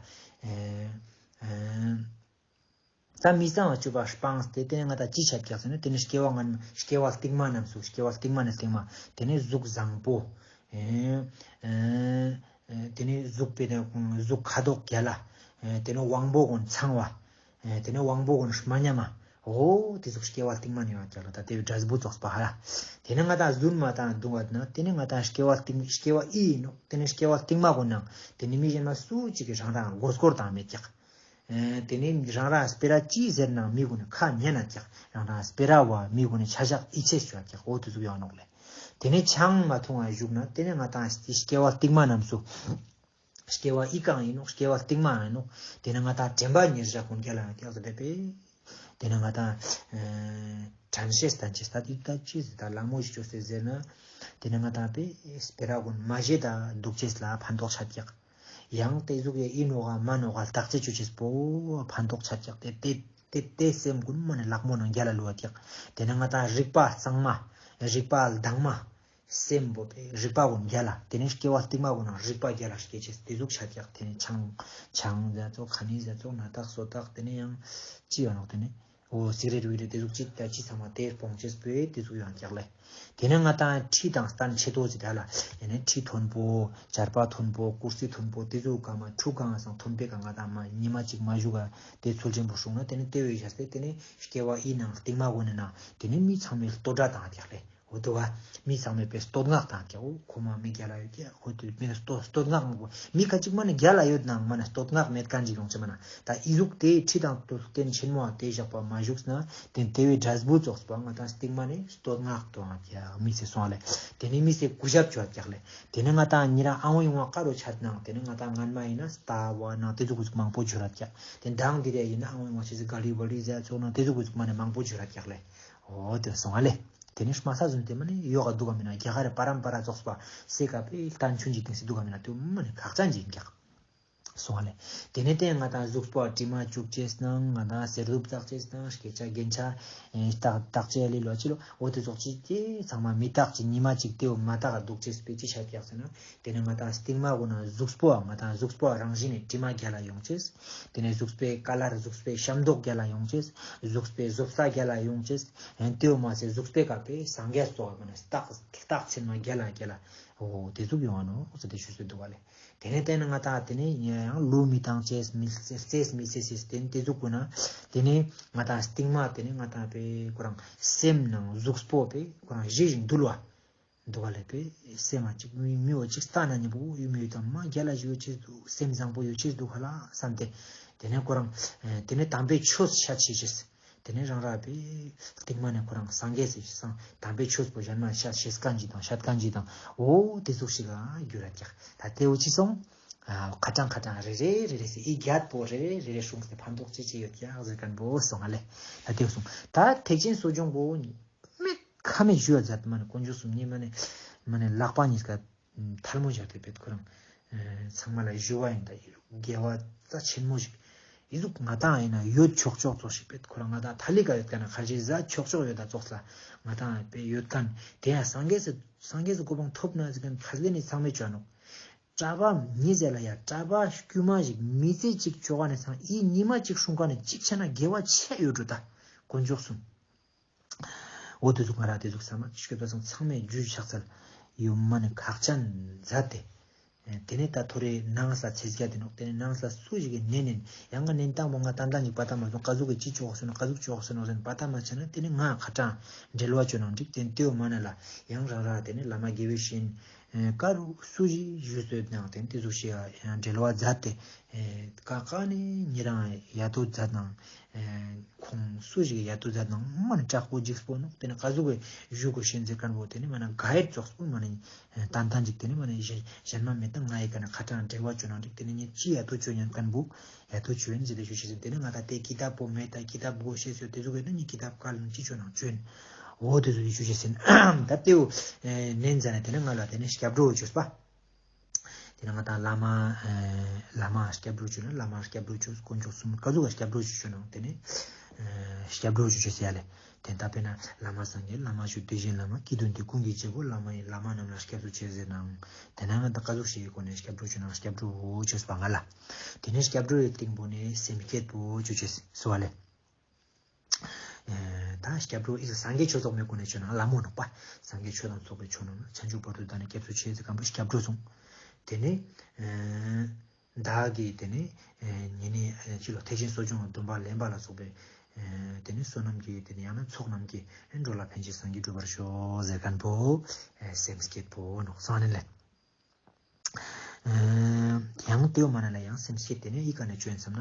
ད་མི་གཙང་བ་སྤྱོད་པ་སྤངས་ཏེ་དེ་ནས་ང་ཏང་ཅི་བྱ་ཀྱག་ཟེར་ན་དེ་ནས་སྐྱེ་བ་སྔ་མ་སྐྱེ་བ་རྟིང་མ་རྣམས་སུ་སྐྱེ་བ་རྟིང་མ་ནས་རྟིང་མ་དེ་ནས་གཟུགས་བཟང་པོ། དེ་ནས་གཟུགས་པེ་གཟུགས་ཁ་དོག་རྒྱལ་ལ། དེ་ནས་དབང་པོ་ཀུན་ཚང་བ། དེ་ནས་དབང་པོ་ཀུན་མ་ཉམས་མ། འོ་དེ་ཟུག་སྐྱེ་བ་རྟིང་མ་ནས་ཡོང་ཀྱག་ལ་ད་དེ་བའི་འབྲས་བུ་ཙོགས་པ་ཧ་ལ། དེ་ནས་ང་ཏང་རྫུན་མ་ཏང་འདུག་པ་ན་དེ་ནས་ང་ཏང་སྐྱེ་བ་རྟིང་སྐྱེ་བ་ཨི་ཡིན་ནོག་དེ་ནས་སྐྱེ་བ་རྟིང་མ་ཀུན་ནང་དེ་ནས་མི་གཞན་མ་སུ་གཅིག་གིས་རང་རང་མགོ་སྐོར་བཏང་མེད་ཀྱག་དེ་ནས་རང་རང་སྤེ་ར་ཅི་ཟེར་ནང་མི་ཀུན་ནི་ཁ་ཉན་ན་ཀྱག་རང་རང་སྤེ་ར་བ་མི་ཀུན་ནི་ཆ་བཞག་ཡིད་ཆེས་བྱ་ཀྱག་འོ་དེ་ཟུག་ཡོང་ནོག་ལེ། དེ་ནས་ཆང་མ་འཐུང་བ་བཞུགས་ན་དེ་ནས་ང་ཏང་སྐྱེ་བ་རྟིང་མ་རྣམས་སུ་ སྐྱེ་བ་ཨི་ཀའང་ཨིན་ནོག། སྐྱེ་བ་སྟིང་མའང་ཨིན་ནོག། ཏེ་ནེ་ང་དང་དྲན་པ་ཉེར་བཞག་གུན་རྒྱལ་ལ་ཡོང་ཀྱག་ཟེར་ཏེ་པེ། ཏེ་ནེ་ང་དང་ཨེ་དྲན་ཤེས་བསྟེན་ཅེས་ད་ཏེ་ད་ཅི་ཟེར་ད་ལ་མོ་ཞིག་ཅོས་ཏེ་ཟེར་ན། ཏེ་ནེ་ང་དང་པེ་སྤེ་ར་གུན་མ་ཞེ་ད་དུག་ཅེས་ལ་ཕན་ཐོགས་ཆ་ཀྱག། ཡང་ཏེ་ཟུག་གི་ཨིན་ནོག་ག་མན་ནོག་ག་བརྟག་དཔྱད་ཅོ་ཅེས་པོ་ཕན་ཐོགས་ཆ་ཀྱག། ཏེ་ཏེ་ཏེ་ཏེ་སེམས་གུན་མ་ནེ་ལག་མོ་ནང་རྒྱལ་ལ་ལུས་པ་ཀྱག། ཏེ་ནེ་ང་དང་རིག་པ་གཙང་མ་རིག་པ་དྭངས་མ། སེམས་པོ་པེ་རིག་པ་གུན་རྒྱལ་ལ། ཏེ་ནེ་སྐྱེ་བ་སྟིང་མ་གུན་ནང་རིག་པ་རྒྱལ་ལ་སྐྱེ་ཅེས་ཏེ་ཟུག་ཆ་ཀྱག། ཏེ་ནེ་ཆང་ཆང་ཟ་ཙོགས་ཁ་ནི་ཟ་ཙོགས་ན་དག་སོ་དག་ཏེ་ནེ་ཡང་ཅི་ཡོང་ནོག། ཏེ་ནེ་འོ་སི་ག་རེཊ་ཝི་རེཊ་ཏེ་ཟུག་ཅི་ད་ཅི་ཚང་མ་ཏེ་སྤོང་ཅེས་པོ་ཏེ་ཟུག་ཡོང་ཀྱག་ལེ། ཏེ་ནེ་ང་དང་ཁྲི་དང་སྟན་ཆེ་ཏོ་ཅི་ད་ལ་ཡང་ན་ཁྲི་མཐོན་པོ་ཆར་པ་མཐོན་པོ་ཀུར་སི་མཐོན་པོ་ཏེ་ཟུག་ག་མ་ཁྲུ་གང་སང་མཐོན་པོའི་ཀ་ང་དང་མ་ཉི་མ་ཅིག་མ་བཞུགས་ག་ཏེ་ཚུལ་ཁྲིམས་པོ་སྲུང་ན་ཏེ་ནེ་ཏེ་བོའི་ཞར་ཏེ་ཏེ་ནེ་སྐྱེ་བ་ཨི་ནང་སྟིང་མ་གུན་ནི་ནང་ཏེ་ནེ་མི་ཚང་མའི་བསྟོད་སྒྲ་བཏང་ཀྱག་ལེ། འོ་དོ་བ། མི་ཚང་མའི་པེ་བསྟོད་བསྔགས་བཏང་ཀྱག། འོ་ཁོ་མ་མི་རྒྱལ་ལ་ཡོད་ཀྱག། འོ་དེ་མི་བསྟོད་བསྟོད་བསྔགས་མང་པོ། མི་ཁ་ཅིག་མ་ནེ་རྒྱལ་ལ་ཡོད་ནང་མ་ནེ་བསྟོད་བསྔགས་མེད་མཁན་ཅིག་ཡོང་ཅེས་མ་ན། ད་ཨི་ཟུག་ཏེ་ཁྲི་དང་སྟན་ཆེན་མོ་ཏེ་བཞག་པ་མ་བཞུགས་ན་ཏེ་ཏེ་བོའི་འབྲས་བུ་ཙོགས་པ་ང་དང་སྟིང་མ་ནེ་བསྟོད་བསྔགས་བཏང་ཀྱག་མི་སེ་སོང་ལེ། ཏེ་ནེ་མི་སེ་གུས་ཞབས་ཅོ་ཀྱག་ལེ། ཏེ་ནེ་ང་དང་ཉེ་རང་ཨ་བོ་ཡོང་བ་ཀ་རུ་ཆ་ནང་ཏེ་ནེ་ང་དང་སྔན་མ་ཨིན་ན་ལྟ་བ་ནང་ཏེ་ཟུག་གུ་ཟུག་མང་པོ་འབྱོར་ར་ཀྱག། ཏེ་མདང་འདི་རེ་ཨིན་ན་ཨ་བོ་ཡོང་བ་ཆེ་ཟིག་ག་ལི་བ་ལི་ཟ་ཙོགས་ནང་ཏེ་ཟུག་གུ་ཟུག་མ་ནེ་མང་པོ་འབྱོར་ར་ཀྱག་ལེ། འོ་ཏེ་སོང་ང་ལེ། ཏེ་ནེ་མ་ས་ཟུན་ཏེ་མ་ནེ་ཡོག་ག་དུག་ག་མེད་ན་རྒྱ་གར་པ་རམ་པ་ར་ཙོགས་པ་སེ་ཀ་པེ་ལྟན་ཆུན་ཅིག་ཏིང་སེ་དུག་ག་མེད་ན་ཏེ་མ་ནེ་ཁག་ཅན་ཅིག་ཨིན་ཀྱག། སོང་ང་ལེ། ཏེ་ནེ་ཏེ་ང་དང་གཟུགས་པོ་དྲི་མ་བཅུག་ཅེས་ནང་ང་དང་གསེར་གདུབ་བཙག་ཅེས་ནང་སྐྱེ་ཆ་རྒྱན་ཆ་ཨེ་བཏགས་བཏགས་ཅེས་ལེ་ལོ་ཅི་ལོ་འོ་ཏེ་ཙོགས་ཅིག་ཏེ་ཚང་མ་མི་རྟག་ཅིག་ཉི་མ་ཅིག་ཏེ་བོ་མ་དག་ག་དུག་ཅེས་པེ་ཅི་ཆ་ཀྱག་ཟེར་ན། ཏེ་ནེ་ང་དང་སྟིང་མ་གུན་ནང་གཟུགས་པོ་ང་དང་གཟུགས་པོ་རང་བཞིན་ནེ་དྲི་མ་རྒྱལ་ལ་ཡོང་ཅེས། ཏེ་ནེ་གཟུགས་པོའི་ཀ་ལར་གཟུགས་པོའི་ཤམ་མདོག་རྒྱལ་ལ་ཡོང་ཅེས། གཟུགས་པོའི་བཟོ་ས་རྒྱལ་ལ་ཡོང་ཅེས། ཨེ་ཏེ་བོ་མ་ཟད་གཟུགས་པོའི་ཀ་པེ་སངས་རྒྱས་སོགས་མ་ནེ་རྟགས་རྟགས་མཚན་མ་རྒྱལ་ལ་རྒྱལ་ལ་འོ་ཏེ་ཟུག་ཡོང་ང་ནོག་ཟེར་ཏེ་ཞུས་སེ་དུག་ག་ལེ། ཏེ་ནེ་ཏེ་ནེ་ང་དང་ཏེ་ནེ་ཡང་ལུས་མི་བཏང་ཅེས་མི་རྩེས་མི་རྩེས་ཟེར་ཏེ་ཏེ་ཟུག་གུན་ན་ཏེ་ནེ་ང་དང་སྟིང་མ་ཏེ་ནེ་ང་དང་པེ་ཁོ་རང་སེམས་ནང་གཟུགས་པོ་པེ་ཁོ་རང་ཞི་ཞིང་དུལ་བ། དུག་ག་ལེ་པེ་སེམས་མ་ཅིག་མི་མི་འོ་ཅིག་ལྟ་ན་ཉམ་པོ་ཡུ་མི་ཡུ་དང་མ་རྒྱལ་ལ་ཞུ་ཅེས་དུག་སེམས་བཟང་པོ་ཡོད་ཅེས་དུག་ག་ལ་བསམ་སྟེ། ཏེ་ནེ་ཁོ་རང་ཨེ་ཏེ་ནེ་དམ་པའི་ཆོས་ཤད་ཤེས་ཅེས། ཏེ་ནེ་རང་ར་པེ་སྟིང་མ་ནེ་ཁོ་རང་སངས་རྒྱས་སི་སང་དམ་པའི་ཆོས་པོ་གཞན་མ་ཤད་ཤེས་མཁན་ཅིག་དང་ཤད་མཁན་ཅིག་དང་འོ་ཏེ་ཟུག་ཞིག་ག་གྱུར་ར་ཀྱག། ད་ཏེ་འོ་ཅི་སོང་། ཨ་ཁ་ཏང་ཁ་ཏང་རེ་རེ་རེ་རེ་སེ་ཨི་རྒྱལ་པོ་རེ་རེ་རེ་རེ་སྲུང་སྟེ་ཕན་ཐོགས་ཅི་ཅི་ཡོད་ཀྱག་ཟེར་མཁན་པོ་སོང་ང་ལེ། ད་ཏེ་འོ་སོང་ད་ཐེག་ཆེན་གསོ་སྦྱོང་པོ། མེད་ཁ་མེད་ཞུ་བ་མཛད་མ་ནེ་དཀོན་མཆོག་གསུམ་ཉིད་མ་ནེ་མ་ནེ་ལག་པ་གཉིས་ཀ་ཐལ་མོ་སྦྱར་ཏེ་པེ་ཁོ་རང་ཚང་མ་ལ་ཞུ་བ་ཨིན། ད་ཨི་ཟུག་དགེ་བ་རྩ་ཆེན་མོ་ཞིག་ཨི་ཟུག་ང་དང་ཨིན་ན་ཡོད་ཆོག་ཆོག་ཙོགས་ཤིག་པེ་ཁོ་རང་ང་དང་ཐ་ལི་ཀ་ཡོད་མཁན་ན་ཁར་ཇི་ཟ་ཆོག་ཆོག་ཡོད་ད་ཙོགས་ལ་ང་དང་པེ་ཡོད་མཁན་ཏེ་ཡང་སངས་རྒྱས་སི་སངས་རྒྱས་སི་གོ་འཕང་ཐོབ་ན་ཟེར་མཁན་ཁ་ལེ་ནི་ཚང་མས་ཅོ་ནོག། གྲྭ་པ་མི་ཟེར་ལ་ཡ་གྲྭ་པ་དཀྱུས་མ་ཞིག་མི་ཚེ་གཅིག་ཅོ་ག་ནེ་སང་ཨི་ཉི་མ་གཅིག་སྲུང་ག་ནེ་གཅིག་ཆ་ན་དགེ་བ་ཆེ་ཡོད་འགྲོ་ད་དཀོན་མཆོག་གསུམ། འོ་ཏེ་ཟུག་ང་ར་ཏེ་ཟུག་བསམ་མ་སྐྱོད་པ་སང་ཚང་མས་རྒྱུས་ཕྱག་འཚལ་ཡོད་མ་ནེ་ཁག་ཅན་མཛད་དེ། ཨེ་ཏེ་ནེ་ད་ཐོ་རེ་ནང་ས་ཚེས་བརྒྱད་དེ་ནོག། ཏེ་ནེ་ནང་ས་སུ་ཞིག་གི་ནན་ནན་ཡང་ག་ནན་དང་པོ་ང་ཏན་ཏན་ཞིག་པ་ཏ་མ་སོང་ཀ་ཟུག་གི་ཅི་ཅོ་ཟེར་ནོག་ཀ་ཟུག་ཅོ་ཟེར་ནོག་ཟེར་པ་ཏ་མ་ཆ་ན་ཏེ་ནེ་ང་ཁ་ཏང་འབྲེལ་བ་ཅོ་ནང་འགྲིག། ཏེ་ནེ་ཏེ་བོ་མ་ན་ལ་ཡང་རང་ར་ཏེ་ནེ་བླ་མ་དགེ་བའི་བཤེས་གཉེན་ཀ་རུ་སུ་ཞིག་ཞུས་ཏེ་ཡོད་ནའང་ཏེ་ནེ་ཏེ་ཟུག་ཞིག་ཡང་འབྲེལ་བ་མཛད་དེ། ཨེ་ཀ་ཀ་ནེ་ཉེ་རང་ཡ་ཏོ་མཛད་ནང་ཨེ་ཁོང་སུ་ཞིག་ཡ་ཏོ་མཛད་ནང་མ་ནེ་དྲག་པོ་འཇིགས་པོ་ནོག། ཏེ་ནེ་ཀ་ཟུག་གི་ཞུ་གོས་ཤེས་ཟེར་མཁན་བོ་ཏེ་ནེ་མ་ནེ་ག་ཡེ་ཙོགས་པོ་མ་ནེ་ཏན་ཏན་ཅིག་ཏེ་ནེ་མ་ནེ་གཞན་མ་མེད་ད་ང་ཡི་ཀ་ནེ་ཁ་ཏང་འབྲེལ་བ་ཅོ་ནང་འགྲིག། ཏེ་ནེ་ངས་ཅི་ཡ་ཏོ་ཅོ་ཉན་མཁན་བོ་ཡ་ཏོ་ཅོ་ཡིན་ཟེར་ཏེ་ཞུ་ཤེས་ཟིན། ཏེ་ནེ་ང་ད་ཏེ་ཀི་ཏབ་པོ་མེད་ད་ཀི་ཏབ་གོ་ཤེས་ཡོད་ཏེ་ཟུག་གི་ནི་ངས་ཀི་ཏབ་ཀ་ལ་ཅི་ཅོ་ནང་ཅོ་ཡིན། འོ་ཏེ་ཟུག་གི་ཞུ་ཤེས་ཟིན། ད་ཏེ་བོ་ཨེ་ནན་ཟ་ནེ་ཏེ་ནེ་ང་ལ་ཏེ་ནེ་སྐྱབས་འགྲོ་ཅོས་པ། ཏེ་ནེ་ང་དང་བླ་མ་ཨེ་བླ་མ་སྐྱབས་འགྲོ་ཅོ་ན་བླ་མ་སྐྱབས་འགྲོ་ཅོས། དཀོན་མཆོག་གསུམ་ཀ་ཟུག་ག་སྐྱབས་འགྲོ་ཅོ་ཅོ་ནང་ཏེ་ནེ་ཨེ་སྐྱབས་འགྲོ་ཅོ་ཅོས་ཟེར་ཡ་ལེ། ཏེ་ད་དཔེར་ན་བླ་མ་སངས་རྒྱས་བླ་མ་ཞུ་དེ་བཞིན་བླ་མ་སྐྱིད་དོན་དེ་ཀུན་གྱི་བྱེད་པོ་བླ་མ་ཡི་བླ་མ་རྣམས་ལ་སྐྱབས་སུ་མཆི་ཟེར་ནང་། ཏེ་ནེ་ང་དང་ཀ་ཟུག་ཞིག་གི་སྒོ་ནེ་སྐྱབས་འགྲོ་ཅོ་ནང་སྐྱབས་འགྲོ་ཅོས་པ་ང་ལ། ཏེ་ནེ་སྐྱབས་འགྲོ་ཡི་སྟེང་པོ་ནེ་སེམས་བསྐྱེད་པོ་ཅོ་ཅོས་སོ་བ་ལེ། ཨེ་ད་སྐྱབས་འགྲོ་ཨི་སངས་རྒྱས་ཆོས་ཚོགས་མའི་སྒོ་ནེ་ཅོ་ན་ལ་མོ་ནོག་པ། སངས་རྒྱས་ཆོས་དང་ཚོགས་པའི་མཆོག་རྣམས་ལ། བྱང་ཆུབ་བར་དུ་བདག་ནི་སྐྱབས་སུ་མཆི་ཟེར་མཁན་པོ་སྐྱབས་འགྲོ་སོང་། ཏེ་ནེ་ཨེ་བདག་གིས་ཏེ་ནེ་ཨེ་ཉེ་གནས་ཨེ་ཅི་ལོ་ཐེག་ཆེན་གསོ་སྦྱོང་སྡོམ་པ་ལེན་པ་ལ་སོགས་པའི་ཨེ་ཏེ་ནེ་བསོད་ནམས་ཀྱི་ཏེ་ནེ་ཡང་ན་ཚོགས་རྣམས་ཀྱིས་ཨེ་འགྲོ་ལ་ཕན་ཕྱིར་སངས་རྒྱས་འགྲུབ་པར་ཤོག་ཟེར་མཁན་པོ་ཨེ་སེམས་བསྐྱེད་པོ་ནོག་སོང་ནི་ལེ། ཡང་དེའོ་མ་ན་ལ་ཡང་སེམས་བསྐྱེད་དེ་ནས་ཨི་ཀ་ནས་བྱོན་བསམ་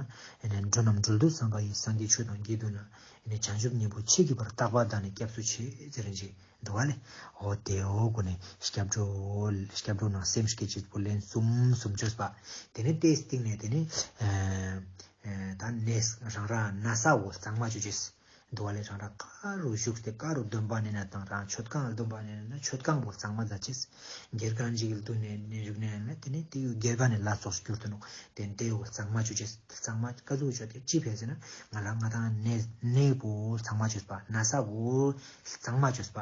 ན། འགྲོ་རྣམས་འགྲོ་འདུལ་བསམ་པ་ཡིས། སངས་རྒྱས་ཆོས་དང་དགེ་འདུན་ལ། བྱང་ཆུབ་སྙིང་པོ་ཆོས་ཀྱི་བར། རྟག་པ་བདག་ནི་སྐྱབས་སུ་མཆི། ཟེར་རིན་ཅིག་འདུག་བ་ལེ། འོ་དེའོ་གོ་ནས་སྐྱབས་འགྲོ། སྐྱབས་འགྲོ་ནང་སེམས་བསྐྱེད་ཅེས་པོ་ལན་གསུམ་གསུམ་བཅོས་པ། དེ་ནས་དེའི་སྟེང་ནས་དེ་ནས་ད་གནས་རང་རང་ན་ས་བོ་གཙང་མ་བཅོ་ཅེས། འདུག་བ་ལེ། རང་རང་ག་རུ་བཞུགས་ཏེ་ག་རུ་སྡོམ་པ་ནེ་ན་དང་རང་མཆོད་ཁང་སྡོམ་པ་ནེ་ན་མཆོད་ཁང་བོ་གཙང་མ་མཛད་ཅེས། དགེ་རྒན་ཅིག་གི་མདུན་ནས་ནས་བཞུགས་ནས་ན་དེ་ནས་དེ་དགེ་རྒན་ནས་ལ་སོགས་གྱུར་ཏེ་ནོག། དེ་དེ་བོ་གཙང་མ་བཅོ་ཅེས། གཙང་མ་ག་ཟུག་བཅོ་དེ་ཅི་ཕན་ཟེར་ན་ང་ལ་ང་དང་གནས་གནས་བོ་གཙང་མ་བཅོས་པ། ན་ས་བོ་གཙང་མ་བཅོས་པ།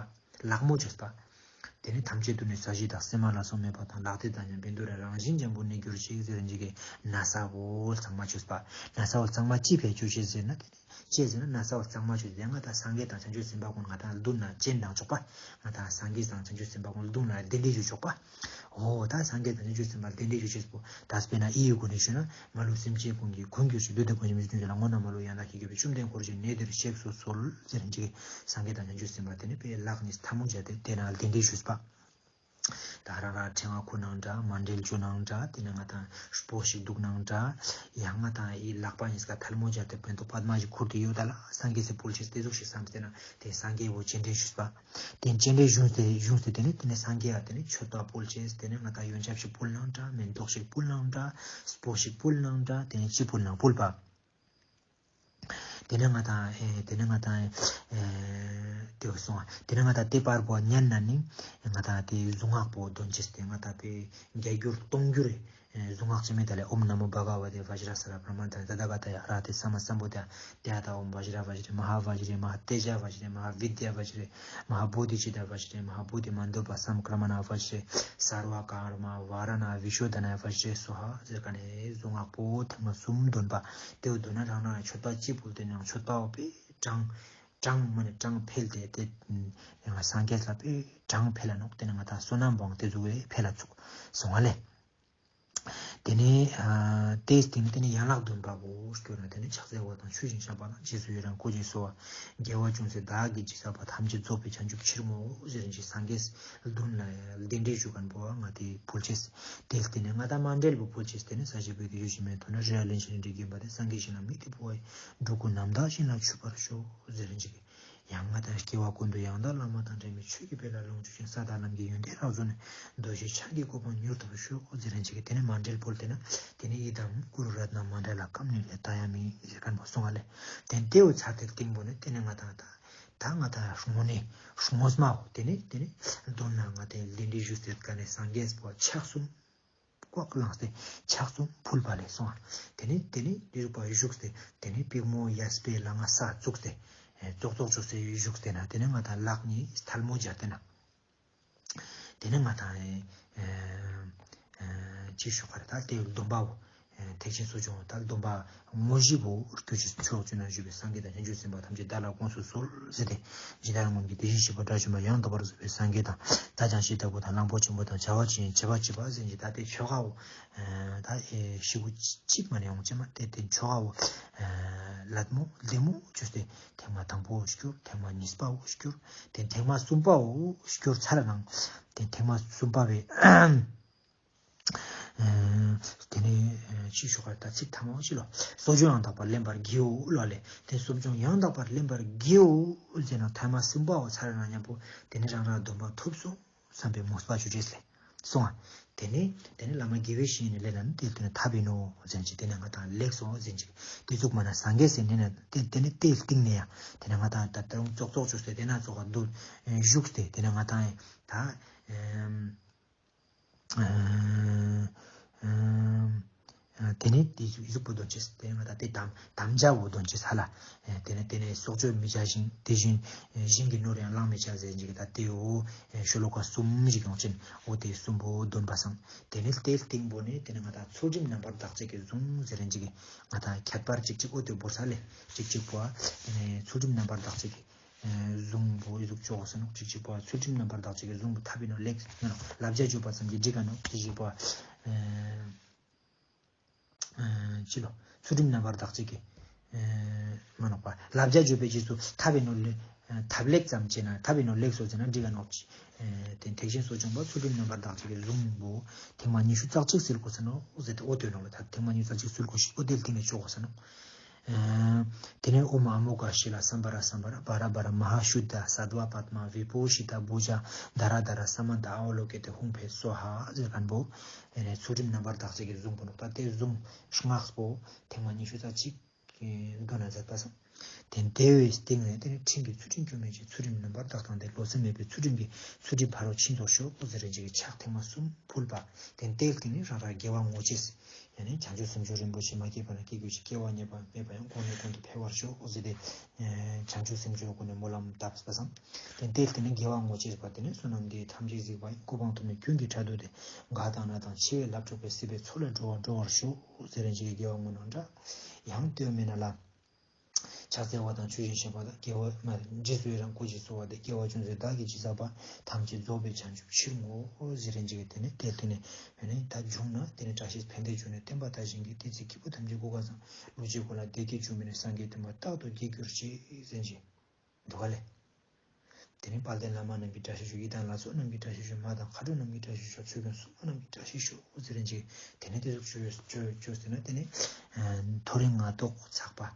ལག་མོ་བཅོས་པ། དེ་ནས་ཐམས་ཅད་དུ་ནི་ས་གཞི་དང་། སེམས་ལ་སོགས་མེད་པ་དང་། ལག་མཐིལ་དང་ཡང་བཻ་ཌཱུརྱ། རང་བཞིན་འཇམ་པོར་གནས་གྱུར་ཅིག། ཟེར་རིན་ཅིག་གི་ན་ས་བོ་གཙང་མ་བཅོས་པ། ན་ས་བོ་གཙང་མ་ཅི་ཕན་བཅོ་ཅེས་ཟེར་ན། དེ་ནས་ཅི་ཟེར་ན་ན་ས་བོ་གཙང་མ་བཅོས་ཏེ་ང་དང་སངས་རྒྱས་དང་བྱང་ཆུབ་སེམས་དཔའ་ཀུན་ང་དང་མདུན་ན་སྤྱན་དྲངས་ཆོག་པ། ང་དང་སངས་རྒྱས་དང་བྱང་ཆུབ་སེམས་དཔའ་ཀུན་མདུན་ན་གདན་འདྲེན་ཞུ་ཆོག་པ། འོ་ད་སངས་རྒྱས་དང་བྱང་ཆུབ་སེམས་དཔའ་གདན་འདྲེན་ཞུ་ཅེས་པོ་ད་དཔེར་ན་ཨི་ཡི་སྒོ་ནས་ཞུས་ན། མ་ལུས་སེམས་ཅན་ཀུན་གྱི་མགོན་གྱུར་ཅིག། བདུད་དང་མགོན་ཆེན་མི་བཟད་ཀུན་ལ། སྔོན་ན་མ་ལུས་ཡང་དག་གིས་བསྐྱོད་པའི། བཅོམ་ལྡན་འཁོར་བཅས་ནད་འདིར་གཤེགས་སུ་གསོལ། ཟེར་རིན་ཅིག་གི་སངས་རྒྱས་དང་བྱང་ཆུབ་སེམས་དཔའ་དེ་ནི་དཔེ་ལག་གཉིས་ཐལ་མོ་སྦྱར་ཏེ་དེ་ན་གདན་འདྲེན་ཞུས་པ། ད་རང་རང་ཕྲེང་བ་འཁུར་ནའང་འདྲ། མཎྜལ་བཅོ་ནའང་འདྲ། དེ་ནས་ང་དང་སྤོས་ཤིག་བདུག་ནའང་འདྲ། ཡང་ང་དང་ཨི་ལག་པ་གཉིས་ཀ་ཐལ་མོ་སྦྱར་ཏེ་ཕན་ཐོགས་པདྨ་ཞིག་ཁུར་ཏེ་ཡོད་ད་ལ་སངས་རྒྱས་སི་ཕུལ་ཅེས་ཏེ་ཟུག་ཞིག་བསམ་སྟེ་ན་དེ་སངས་རྒྱས་བོ་སྤྱན་འདྲེན་ཞུས་པ། དེ་སྤྱན་འདྲེན་ཞུས་ཏེ་ཞུས་ཏེ་དེ་ནས་དེ་ནས་སངས་རྒྱས་ཡ་དེ་ནས་མཆོད་པ་ཕུལ་ཅེས། དེ་ནས་ང་དང་ཡོན་ཆབ་ཞིག་ཕུལ་ནའང་འདྲ། མེན་ཏོག་ཞིག་ཕུལ་ནའང་འདྲ། སྤོས་ཤིག་ཕུལ་ནའང་འདྲ། དེ་ནས་ཅི་ཕུལ་ནའང་ཕུལ་པ། དེ་ནས་ང་དང་ཨེ་དེ་ནས་ང་དང་ཨེ་དེ་བོ་སོང་བ། དེ་ནས་ང་དང་དེ་བར་པོ་ཉན་ན་ནི་ང་དང་དེ་གཟུངས་སྔགས་པོ་འདོན་ཅེས་ཏེ་ང་དང་དཔེ་བརྒྱ་འགྱུར་སྟོང་འགྱུར་རེ་གཟུངས་སྔགས་ཅི་མེད་ད་ལེ། ཨོཾ་ན་མོ་བྷ་ག་ཝ་ཏེ་བཛྲ་སརྦ་བྷྲ་མ་ཏ་ཏ་དྷ་ག་ཏ་ཡ་ར་ཏེ་ས་མ་སམ་བྷོ་ཏ་ཏེ་ཡ་ཏ་ཨོཾ་བཛྲ་བཛྲེ་མ་ཧཱ་བཛྲེ་མ་ཧཱ་ཏེ་ཇ་བཛྲེ་མ་ཧཱ་བི་དྱ་བཛྲེ་མ་ཧཱ་བོ་དྷི་ཙིཏྟ་བཛྲེ་མ་ཧཱ་བོ་དྷི་མན་དྷོ་པ་སཾ་ཀྲ་མ་ཎ་བཛྲེ་སརྦ་ཀརྨ་ཝ་ར་ཎ་བི་ཤོ་དྷ་ཎ་བཛྲེ་སྭཱ་ཧཱ་ཟེར་ཁན་ནི་གཟུངས་སྔགས་པོ་ཐེངས་མ་གསུམ་འདོན་པ། ཏེ་བོ་འདོན་ན་རང་རང་མཆོད་པ་ཅི་ཕུལ་ཏེ་ནང་མཆོད་པ་བོ་དཔེ་གྲངས་གྲངས་མ་ནེ་གྲངས་འཕེལ་ཏེ་ཏེ་ཡང་སངས་རྒྱས་ལ་དཔེ་གྲངས་འཕེལ་ལ་ནོག། ཏེ་ནེ་ང་དང་བསོད་ནམས་བོའང་ཏེ་ཟུག་གི་འཕེལ་ལ་ཚུགས་སོང་བ་ལེ། ཏེ་ནེ་ཨ་ཏེ་སྟིང་ནེ་ཏེ་ནེ་ཡན་ལག་བདུན་པ་བོ་སྐྱོར་ན་ཏེ་ནེ་ཕྱག་འཚལ་བ་དང་མཆོད་ཅིང་བཤགས་པ་དང་། རྗེས་སུ་ཡི་རང་བསྐུལ་ཞིང་གསོལ་བ། དགེ་བ་ཅུང་ཟད་བདག་གིས་ཅི་བསགས་པ། ཐམས་ཅད་རྫོགས་པའི་བྱང་ཆུབ་ཕྱིར་བསྔོའོ། ཟེར་ཏེ་སངས་རྒྱས་མདུན་ལ་གདན་འདྲེན་ཞུ་ཁན་བོ་ང་ཏེ་ཕུལ་ཅེས། ཏེ་སྟིང་ནེ་ང་དང་མཎྜལ་བོ་ཕུལ་ཅེས། ཏེ་ནེ་ས་གཞི་བོད་ཀྱི་ཡུལ་ཞིག་མེད་དོ་ན། རི་ཡ་གླིང་ཞིང་འདྲེ་དགོན་པ་དེར། སངས་རྒྱས་ཞིང་ལ་དམིགས་ཏེ་འབུལ་བ་ཡི། འགྲོ་ཀུན་རྣམ་དག་ཞིང་ལ་མཆོད་པར་ཤོག། ཟེར་ཏེ་ཡང་ང་དང་སྐྱེ་བ་ཀུན་ཏུ་ཡང་དག་བླ་མ་དང་འབྲལ་མེད་ཆོས་ཀྱི་དཔལ་ལ་ལོངས་སྤྱོད་ཅིང་། ས་དང་ལམ་གྱི་ཡོན་ཏན་རབ་རྫོགས་ནས། རྡོ་རྗེ་འཆང་གི་གོ་འཕང་མྱུར་ཐོབ་ཤོག། ཟེར་ཏེ་ཏེ་ནེ་མཎྜལ་ཕུལ་ཏེ་ན་ཏེ་ནེ་ཡི་དམ་གུ་རུ་རཏྣ་མཎྜལ་ཀཾ་ནི་ལེ་ཏ་ཡ་མི་ཟེར་ཁན་བོ་སོང་བ་ལེ། ཏེ་ཏེ་བོ་ཚར་ཏེ་སྟིང་པོ་ནེ་ཏེ་ནེ་ང་དང་ད་ད་ང་དང་དངོས་ནེ་དངོས་མ་བོ་ཏེ་ནེ་ཏེ་ནེ་མདུན་ན་ང་དང་གདན་འདྲེན་ཞུས་ཏེ་ཀ་ནེ་སངས་རྒྱས་པོ་ཕྱག་གསུམ་ཀོག་བླངས་ཏེ་ཕྱག་གསུམ་ཕུལ་བ་ལེ་སོང་བ། ཏེ་ནེ་ཏེ་ནེ་ཡུལ་པ་བཞུགས་ཏེ་ཏེ་ནེ་པིག་མོ་གཡས་པའི་ལག་ང་ས་བཙུགས་ཏེ་ཙོག་ཙོག་ཅོས་ཏེ་བཞུགས་ཏེ་ན་ཏེ་ནེ་ང་དང་ལག་གཉིས་ཐལ་མོ་སྦྱར་ཏེ་ན། ཏེ་ནེ་ང་དང་ཨེ་ཨེ་ཅི་ཞུ་ཁ་རེ་ད་ཏེ་སྡོམ་པ་བོ་ཨེ་ཐེག་ཆེན་གསོ་སྦྱོང་ད་སྡོམ་པ་དངོས་གཞི་བོ་སྐྱོར་ཅེས་ཕྱོགས་བཅུ་ན་བཞུགས་པའི་སངས་རྒྱས་དང་བྱང་ཆུབ་སེམས་དཔའ་ཐམས་ཅད་བདག་ལ་དགོངས་སུ་གསོལ་ཟེར་ཏེ་ཇི་ལྟར་སྔོན་གྱི་དེ་བཞིན་གཤེགས་པ་དགྲ་བཅོམ་པ་ཡང་དག་པར་རྫོགས་པའི་སངས་རྒྱས་དང་། བདག་ཀྱང་ཇི་ལྟ་བུ་དང་། གླང་པོ་ཆེན་པོ་དང་། བྱ་བ་ཅན་བྱེད་པ་བྱེད་པ་ཟེར་ཏེ་ད་ཏེ་ཆོ་ག་བོ་ཨེ་ད་ཨེ་ཤི་བོ་གཅིག་མ་ནེ་ཡོང་ཅེས་མ་ཏེ་ཏེ་ཆོ་ག་བོ་ཨེ་ལད་མོ་ལྡེ་མོ་ཅོས་ཏེ་ཐེངས་མ་དང་པོ་བོ་སྐྱོར། ཐེངས་མ་གཉིས་པ་བོ་སྐྱོར། ཏེ་ཐེངས་མ་གསུམ་པ་བོ་སྐྱོར་ཚར་ནང་ཏེ་ཐེངས་མ་གསུམ་པ་བོའི་ཨེ་ཏེ་ནེ་ཨེ་ཅི་ཞུ་ཁ་རེ་ད་ཚིག་ཐ་མ་བོ་ཅི་ལོ། གསོ་སྦྱོང་ཡང་དག་པར་ལེན་པར་བགྱིའོ་ལོ་ལེ། ཏེ་གསོ་སྦྱོང་ཡང་དག་པར་ལེན་པར་བགྱིའོ་ཟེར་ན་ཐེངས་མ་གསུམ་པ་བོ་ཚར་ན་ཉམ་པོ་ཏེ་ནེ་རང་རང་སྡོམ་པ་ཐོབ་སོང་བསམ་པའི་མོས་པ་ཅོ་ཅེས་ལེ་སོང་བ། ཏེ་ནེ་ཏེ་ནེ་བླ་མ་དགེ་བའི་བཤེས་གཉེན་ལེ་ན་ཏེ་ཏེ་ནེ་ཐབས་ཡིན་ནོ་ཟེར་ཅིག་ཏེ་ནེ་ང་དང་ལེགས་སོ་ཟེར་ཅིག་ཏེ་ཟུག་མ་ན་སངས་རྒྱས་ཟེར་ནེ་ན་ཏེ་ཏེ་ནེ་ཏེ་སྟིང་ནེ་ཡང་ཏེ་ནེ་ང་དང་ད་ལྟ་རུང་ཙོག་ཙོག་ཅོས་ཏེ་ཏེ་ན་ཙོག་ག་འདུག་བཞུགས་ཏེ་ཏེ་ནེ་ང་དང་ད་ཨེམ། ཨ་ཨ་ཏེ་ནེ་ཏེ་ཟུག་པོ་འདོན་ཅེས། ཏེ་ང་དང་ཏེ་དམ་དམ་བཅའ་བོ་འདོན་ཅེས་ཧ་ལ། ཏེ་ནེ་ཏེ་ནེ་སྲོག་གཅོད་མི་བྱ་ཞིང་། དེ་བཞིན་ཞིང་གི་ནོར་ཡང་བླང་མི་བྱ་ཟེར་ཅིག་ད་ཏེ་བོ་ཤོ་ལོ་ཀ་གསུམ་ཞིག་ཡོང་ཅེན། འོ་ཏེ་གསུམ་པོ་འདོན་པ་སང་ཏེ་ནེ་ཏེ་སྟིང་པོ་ནེ་ཏེ་ནེ་ང་དང་ཚུལ་ཁྲིམས་རྣམ་པར་དག་བྱེད་ཀྱི་གཟུངས་ཟེར་ཅིག་ང་དང་ཁྱད་པར་ཅིག་ཅིག་འོ་ཏེ་བོ་ས་ལེ་ཅིག་ཅིག་པོ་ཨ་ཏེ་ནེ་ཚུལ་ཁྲིམས་རྣམ་པར་དག་བྱེད་ཀྱི། གཟུངས་པོ་ཨི་ཟུག་ཅོག་སེ་ནོག་ཅིག་ཅིག་པོ་ཚུལ་ཁྲིམས་རྣམ་པར་དག་བྱེད་ཀྱི་གཟུངས་པོ་ཐབས་ཡིན་ནོ་ལེགས་ཡིན་ནོ་བསླབ་བྱ་བརྗོད་པ་ཙམ་གྱིས་འགྲིག་ག་ནོ་ཅིག་ཅིག་པོ་ཅི་ལོ་ཚུལ་ཁྲིམས་རྣམ་པར་དག་བྱེད་ཀྱི་མ་ནོག་པ་བསླབ་བྱ་བརྗོད་པའི་རྗེས་སུ་ཐབས་ཡིན་ནོ་ལེགས། ཐབས་ལེགས་ཙམ་བྱས་ན་ཐབས་ཡིན་ནོ་ལེགས་སོ་ཟེར་ན་འགྲིག་ག་ནོག་ཅི། ཨེ་དེ་ཐེག་ཆེན་གསོ་སྦྱོང་པ་ཚུལ་ཁྲིམས་རྣམ་པར་དག་བྱེད་ཀྱི་གཟུངས་པོ་ཐེངས་མ་ཉི་ཤུ་རྩ་གཅིག་སིལ་དགོས་ས་ནོག་ཟེར་ཏེ་འོ་དོན་ནོག་ལེ། ད་ཐེངས་མ་ཉི་ཤུ་རྩ་གཅིག་སིལ་དགོས་ཤེས་པོ་དེ་ལ་བརྟེན་ནས་ཆོག་གོ་ས་ནོག། ཨེ་དེ་ནས་ཨོཾ་ཨ་མོ་ག་ཤི་ལ་སམ་བ་ར་སམ་བ་ར་བ་ར་བ་ར་མ་ཧཱ་ཤུད་དྷ་སད་བ་པདྨ་བི་བྷུ་ཤི་ཏ་བྷུ་ཇ་དྷ་ར་དྷ་ར་ས་མ་ནྟ་ཨ་ཝ་ལོ་ཀེ་ཏེ་ཧཱུྃ་ཕཊ་སྭཱ་ཧཱ་ཟེར་མཁན་པོ་ཨེ་ནས་ཚུལ་ཁྲིམས་རྣམ་པར་དག་བྱེད་ཀྱི་གཟུངས་པོ་ནོག། ད་དེ་གཟུངས་སྔགས་པོ་ཐེངས་མ་ཉི་ཤུ་རྩ་གཅིག་འདོན་ན་མཛད་པ་སང་། དེ་དེ་བོའི་སྟེང་ནས་དེ་ནས་ཁྲིམས་ཀྱི་ཚུལ་ཁྲིམས་སྐྱོན་མེད་ཅིང་ཚུལ་ཁྲིམས་རྣམ་པར་དག་དང་ལྡན་བློ་སེམས་མེད་པའི་ཚུལ་ཁྲིམས་ཀྱི་ཚུལ་ཁྲིམས་ཕ་རོལ་ཕྱིན་རྫོགས་ཤོག་ཟེར་རེ་ཅིག་གི་ཕྱག་ཐེངས་མ་གསུམ་ཕུལ་བ། དེ་དེའི་སྟེང་ནས་རང་རང་དགེ་བ་བསྔོ་ཅེས། ཡང་ན་བྱང་ཆུབ་སེམས་མཆོག་རིན་པོ་ཆེ་མ་སྐྱེས་པ་ན་སྐྱེ་གྱུར་ཅིག། སྐྱེ་བ་ཉེས་པ་མེད་པ་ཡང་གོང་ནས་གོང་དུ་འཕེལ་བར་ཤོག་ཟེར་ཏེ་བྱང་ཆུབ་སེམས་མཆོག་སྒོ་ནས་སྨོན་ལམ་བཏབ་པ་སང་། དེ་དེའི་སྟེང་ནས་དགེ་བ་བསྔོ་ཅེས་པ་དེ་ནས་བསོད་ནམས་འདི་ཡིས་ཐམས་ཅད་གཟིགས་པ་ཡི། གོ་འཕང་ཐོབ་ནས་ཀུན་གྱི་ཕྲག་དོག་སྟེ། འགག་དང་ན་དང་འཆི་བའི་ལྷ་མཆོད་པའི། སྲིད་པའི་མཚོ་ལས་སྒྲོལ་བར་འགྲོ་བར་ཤོག་ཟེར་རེ་ཅིག་གི་དགེ་བ་བསྔོ་ནོག་འདྲ། ཡང་དེ་མེད་ན་ལ། ཕྱག་འཚལ་བ་དང་མཆོད་ཅིང་བཤགས་པ་དང་དགེ་བ་མ་རྗེས་སུ་ཡི་རང་བསྐུལ་ཞིང་གསོལ་བ་འདེབས། དགེ་བ་ཅུང་ཟད་བདག་གིས་ཅི་བསགས་པ། ཐམས་ཅད་རྫོགས་པའི་བྱང་ཆུབ་ཕྱིར་བསྔོ་ཟེར་རེ་ཅིག་གི་དེ་ནས་དེ་དེ་ནས་ཡོད་ནས་ད་བྱུང་ན་དེ་ནས་བཀྲ་ཤིས་ཕན་བདེ་བྱུང་ནས་བསྟན་པ་དར་ཞིང་གི་དེ་ཚེ་སྐྱེ་བོ་ཐམས་ཅད་གོ་སྐལ་བཟང་། ལུས་ཅན་ཀུན་ལ་བདེ་སྐྱིད་འབྱུང་བའི་གནས། སངས་རྒྱས་སྟོན་པ་རྟག་ཏུ་རྒྱས་གྱུར་ཅིག་ཟེར་ཅིག་འདུག་ག་ལེ། དེ་ནས་དཔལ་ལྡན་བླ་མ་རྣམས་ཀྱིས་བཀྲ་ཤིས་ཤོག། ཡི་དམ་ལྷ་ཚོགས་རྣམས་ཀྱིས་བཀྲ་ཤིས་ཤོག། མ་དང་མཁའ་འགྲོ་རྣམས་ཀྱིས་བཀྲ་ཤིས་ཤོག། ཆོས་སྐྱོང་སྲུང་མ་རྣམས་ཀྱིས་བཀྲ་ཤིས་ཤོག་ཟེར་རེ་ཅིག་དེ་ནས་དེ་ཟུག་ཅོ་ཅོ་ཅོ་ཟེར་ན་དེ་ནས་ཨ་མཐོ་རིས་ངན་རྟོག་ཚགས་པ།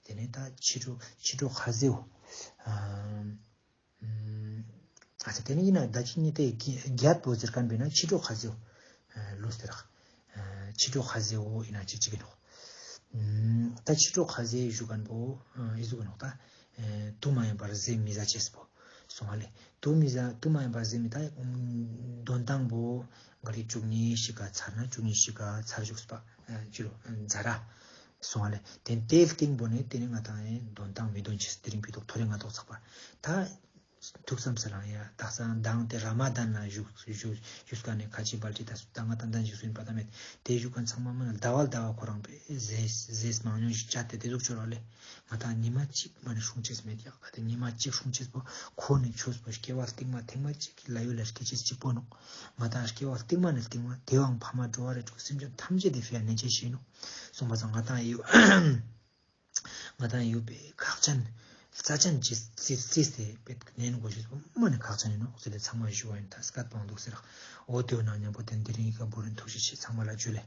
དེ་ནས་ད་ཕྱི་དྲོ་ཕྱི་དྲོ་ཁ་ཟེའོ། ཨ་ཨ་ཙི་དེ་ནས་ཡིན་ན་ད་ཅི་ནི་དེ་རྒྱ་རྒྱ་པོ་ཟེར་མཁན་པས་ན་ཕྱི་དྲོ་ཁ་ཟེའོ། ཨ་ལུས་དེ་རག། ཨ་ཕྱི་དྲོ་ཁ་ཟེའོ་ཡིན་ན་ཅི་ཅིག་ཡིན་ནོག། ཨ་ད་ཕྱི་དྲོ་ཁ་ཟེ་ཞུ་མཁན་པོ་ཨ་ཨི་ཟུག་ཡིན་ནོག་ད། ཨ་དུག་མ་ཡིན་པར་ཟས་མི་ཟ་ཅེས་པོ། སོང་བ་ལེ། དུག་མི་ཟ་དུག་མ་ཡིན་པར་ཟས་མི་ད་འདོན་སྟངས་པོ་ག་རེ་བཅུ་གཉིས་ཤིག་ག་ཚར་ན་བཅུ་གཉིས་ཤིག་ག་ཚར་བཞུགས་པ་ཨ་ཅི་རོ་ཨ་ཛ་ར། སོང་བ་ལེ། དེ་དེའི་སྟེང་པོ་ནས་དེ་ནས་ང་དང་ཨེ་འདོན་སྟངས་མི་འདོན་ཅེས། དེ་རིང་ཕི་ཏོག་མཐོ་རིས་ངན་རྟོག་ཚགས་པ། ད་ཐུགས་བསམ་ཟེར་རང་ཡ་དག་ས་མདང་དེ་ར་མ་དན་ན་བཞུགས་བཞུགས་བཞུགས་ཀ་ནས་ཁ་ཆེ་བལ་ཏི་ད་ད་ང་དང་དན་བཞུགས་སུ་ཡིན་པ་ད་མེད། དེ་བཞུགས་ཀ་ཚང་མ་མ་ན་ཟླ་བ་ཟླ་བ་ཁོ་རང་པས་ཟས་ཟས་མང་ཉུང་ཞིག་བཅད་དེ་དེ་ཟུག་ཅོ་ར་ལེ། ང་དང་ཉི་མ་གཅིག་མ་ནི་སྲུང་ཅེས་མེད་ཡག་ད་དེ་ཉི་མ་གཅིག་སྲུང་ཅེས་པོ་ཁོ་ནི་ཆོས་པོ་སྐྱེ་བ་སྟིང་མ་ཐེངས་མ་གཅིག་གི་ལ་ཡུལ་ལ་སྐྱེ་ཅེས་གཅིག་པོ་ནོག། ང་དང་སྐྱེ་བ་སྟིང་མ་ནི་སྟིང་མ་དེ་བའང་ཕ་མ་འགྲོ་བ་རེ་དྲུག་སེམས་ཅན་ཐམས་ཅད་དེ་ཕི་ཡ་ནན་ཅེས་ཤེས་ནོག། སོང་པ་ཙང་ང་དང་ཡུ་ང་དང་ཡོད་པའི་ཁག་ཅན་རྩ་ཅན་ཅིག་རྩིས་རྩིས་ཏེ་པེད་ནན་དགོས་ཤེས་པོ་མ་ནི་ཁག་ཅན་ཡིན་ནོག་ཟེར་ཏེ་ཚང་མ་ཞུ་བ་ཡིན། ད་སྐད་པང་འདུག་ཟེར་རག། འོ་དེའུ་ནང་མཉམ་པོ་དེ་འདི་རིང་ཡི་ག་བོ་རིན་ཐུགས་རྗེ་ཆེ། ཚང་མ་ལ་ཇུ་ལེ།